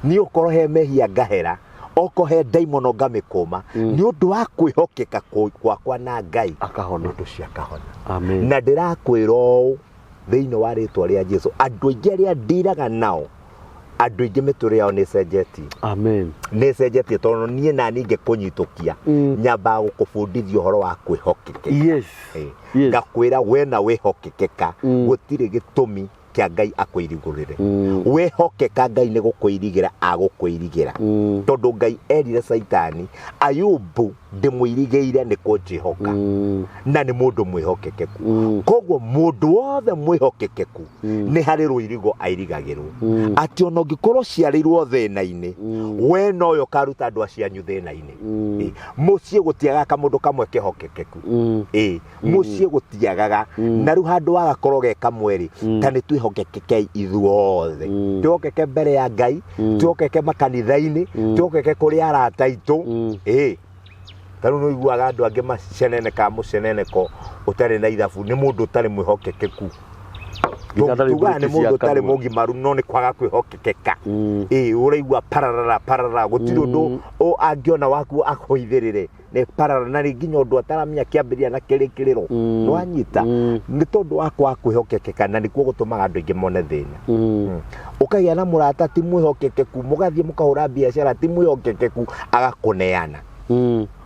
Niĩ okorwo he mehia ngahera, okorwo he ndaimono ngamĩkũma, nĩ ũndũ wa kwĩhokeka gwakwa na Ngai. Akahona. Mũndũ ũcio akahona. Amen. Na ndĩrakwĩra ũũ thĩinĩ wa rĩtwa rĩa Jesu, andũ aingĩ arĩa ndiraga nao Andũ aingĩ mĩtũrĩre yao nĩ ĩcenjetie. Amen. Nĩ ĩcenjetie tondũ niĩ na niĩ ngĩkũnyitũkia nyambaga gũkũbundithia ũhoro wa kwĩhokekeka. Ngakwĩra we na wĩhokekeka gũtirĩ gĩtũmi kĩa Ngai akwĩrigũrĩre. Wĩhokeka Ngai nĩ gũkwĩrigĩra agũkwĩrigĩra. Tondũ Ngai erire Caitani, Ayubu ndĩmũirigĩire nĩ kũnjĩhoka. Na nĩ mũndũ mwĩhokekeku. Koguo mũndũ wothe mwĩhokekeku nĩ harĩ rũirigo airigagĩrwo. Atĩ ona ũngĩkorwo ũciarĩirwo thĩna-inĩ, we nowe ũkaruta andũ acio anyu thĩna-inĩ. Mũciĩ gũtiagaga kamũndũ kamwe kehokekeku. Mũciĩ gũtiagaga. Na rĩu handũ wagakorwo ge kamwe rĩ, ta nĩ twĩhokekekei ithuothe. Twĩhokeke mbere ya Ngai, twĩhokeke makanitha-inĩ, twĩhokeke kũrĩ arata aitũ. Ta rĩu nĩ ũiguaga andũ angĩ macenenekaga mũceneneko ũtarĩ na ithabu, nĩ mũndũ ũtarĩ mwĩhokekeku. Nginya atarĩ Tugaga nĩ mburĩki cia mũndũ ũtarĩ kanua. mũgimaru, no nĩ kwaga kwĩhokekeka. Ũraigua pararara pararara, gũtirĩ ũndũ angĩona waku akũhithĩrĩre. Nĩ parara, na rĩ nginya ũndũ ataramenya kĩambĩrĩria na kĩrĩkĩrĩro. Nĩwanyita? Nĩ tondũ wa kwaga kwĩhokekeka, na nĩkuo gũtũmaga andũ aingĩ mone thĩna. Ũkagĩa na mũrata ti mwĩhokekeku, mũgathiĩ mũkahũra biacara ti mwĩhokekeku, agakũneana.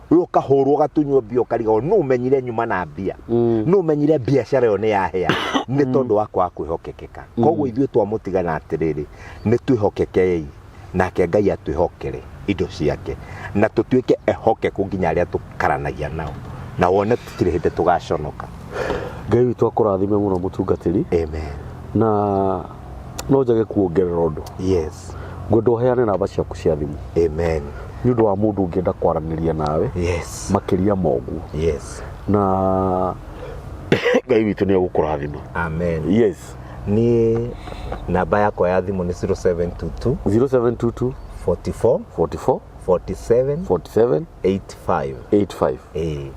We ũkahũrwo ũgatunywo mbia, ũkarigwo nũ ũmenyire nyuma na mbia, nũ ũmenyire biacara ĩyo nĩ yahĩa, nĩ tondũ wa kwaga kwĩhokekeka. Koguo ithuĩ twamũtigana atĩrĩrĩ, nĩ twĩhokekei nake Ngai atwĩhokere indo ciake, na tũtuĩke ehokeku nginya arĩa tũkaranagia nao, na wone tũtirĩ hĩndĩ tũgaconoka. Ngai witũ akũrathime mũno mũtungatĩri. Amen. Na no njage kuongerera ũndũ. Yes. Ngwenda ũheane namba ciaku cia thimũ. Amen. Nĩ ũndũ wa mũndũ ũngĩenda kwaranĩria nawe. Yes. Makĩria ma ũguo. Yes. Na Ngai witũ nĩ egũkũrathima. Amen. Yes. Niĩ namba yakwa ya thimũ nĩ 0722 0722 44 44 47 47 85. 85.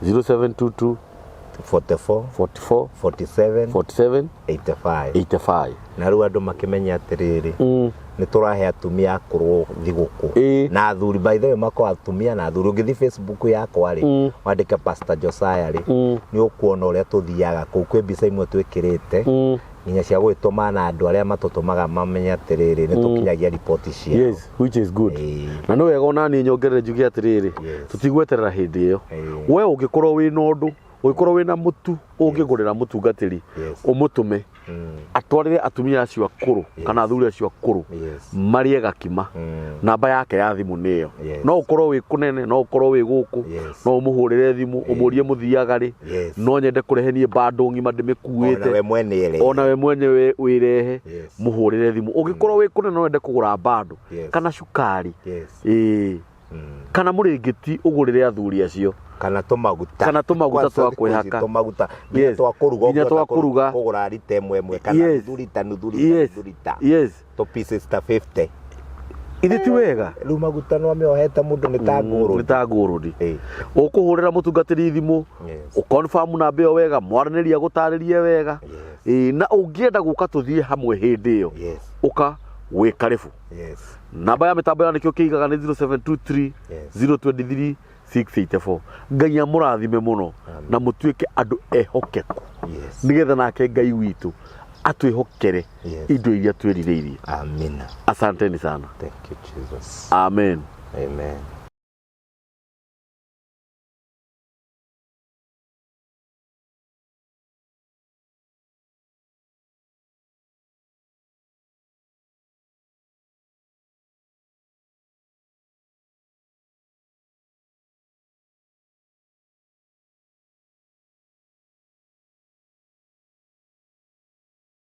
0722 44 44 47 47 85. 85. Na rĩu andũ makĩmenya atĩrĩrĩ, nĩ tũrahe atumia akũrũ thigũkũ na athuri, by the way mako atumia na athuri. Ũngĩthiĩ Facebook yakwa rĩ, wandĩke Pastor Josiah rĩ, nĩ ũkuona ũrĩa tũthiaga kũu. Kwĩ mbica imwe twĩkĩrĩte nginya cia gũgĩtũma na andũ arĩa matũtũmaga mamenye atĩrĩrĩ, nĩ tũkinyagia riboti ciao. Yes, which is good. Na nĩ wega ona niĩ nyongerere njuge atĩrĩrĩ, tũtigweterera hĩndĩ ĩyo. We ũngĩkorwo wĩna ũndũ, ũngĩkorwo wĩna mũtu ũngĩgũrĩra mũtungatĩri, ũmũtũme atwarĩre atumia acio akũrũ kana athuri acio akũrũ marĩe gakima. Namba yake ya thimũ nĩ ĩyo. No ũkorwo wĩ kũnene, no ũkorwo wĩ gũkũ, no ũmũhũrĩre thimũ ũmũrie mũthiaga rĩ, no nyende kũrehe niĩ bando ng'ima ndĩmĩkuĩte. Ona we mwene ĩrehe. Ona we mwene wĩrehe. Mũhũrĩre thimũ. Ũngĩkorwo wĩ kũnene no wende kũgũra bando kana cukari. Kana mũrĩngĩti ũgũrĩre athuri acio. Kana tũmaguta. Kana tũmaguta Kwanza twa thikũ ici kwĩhaka. tũmaguta. Nginya twa kũruga, Nginya ũngĩhota twa kũruga. kũgũra rita ĩmwe ĩmwe, kana nuthu rita, nuthu rita, nuthu rita. Tũ pieces ta 50. Ithe ti wega? Rĩu maguta no amĩohete mũndũ nĩ ta ngũrũndi. Nĩ ta ngũrũndi. Ũkũhũrĩra mũtungatĩri thimũ, ũconfirm namba ĩyo wega, mwaranĩrie agũtarĩrie wega. Na ũngĩenda gũka tũthiĩ hamwe hĩndĩ ĩyo, ũka wĩ karibu. Namba ya mĩtambo ya nĩkĩo kĩigaga nĩ 0723 023 684. Ngai amũrathime mũno na mũtuĩke andũ ehokeku. Nĩgetha nake Ngai witũ atwĩhokere indo iria twĩrirĩirie. Amina. Asanteni sana. Thank you, Jesus. Amen. Amen.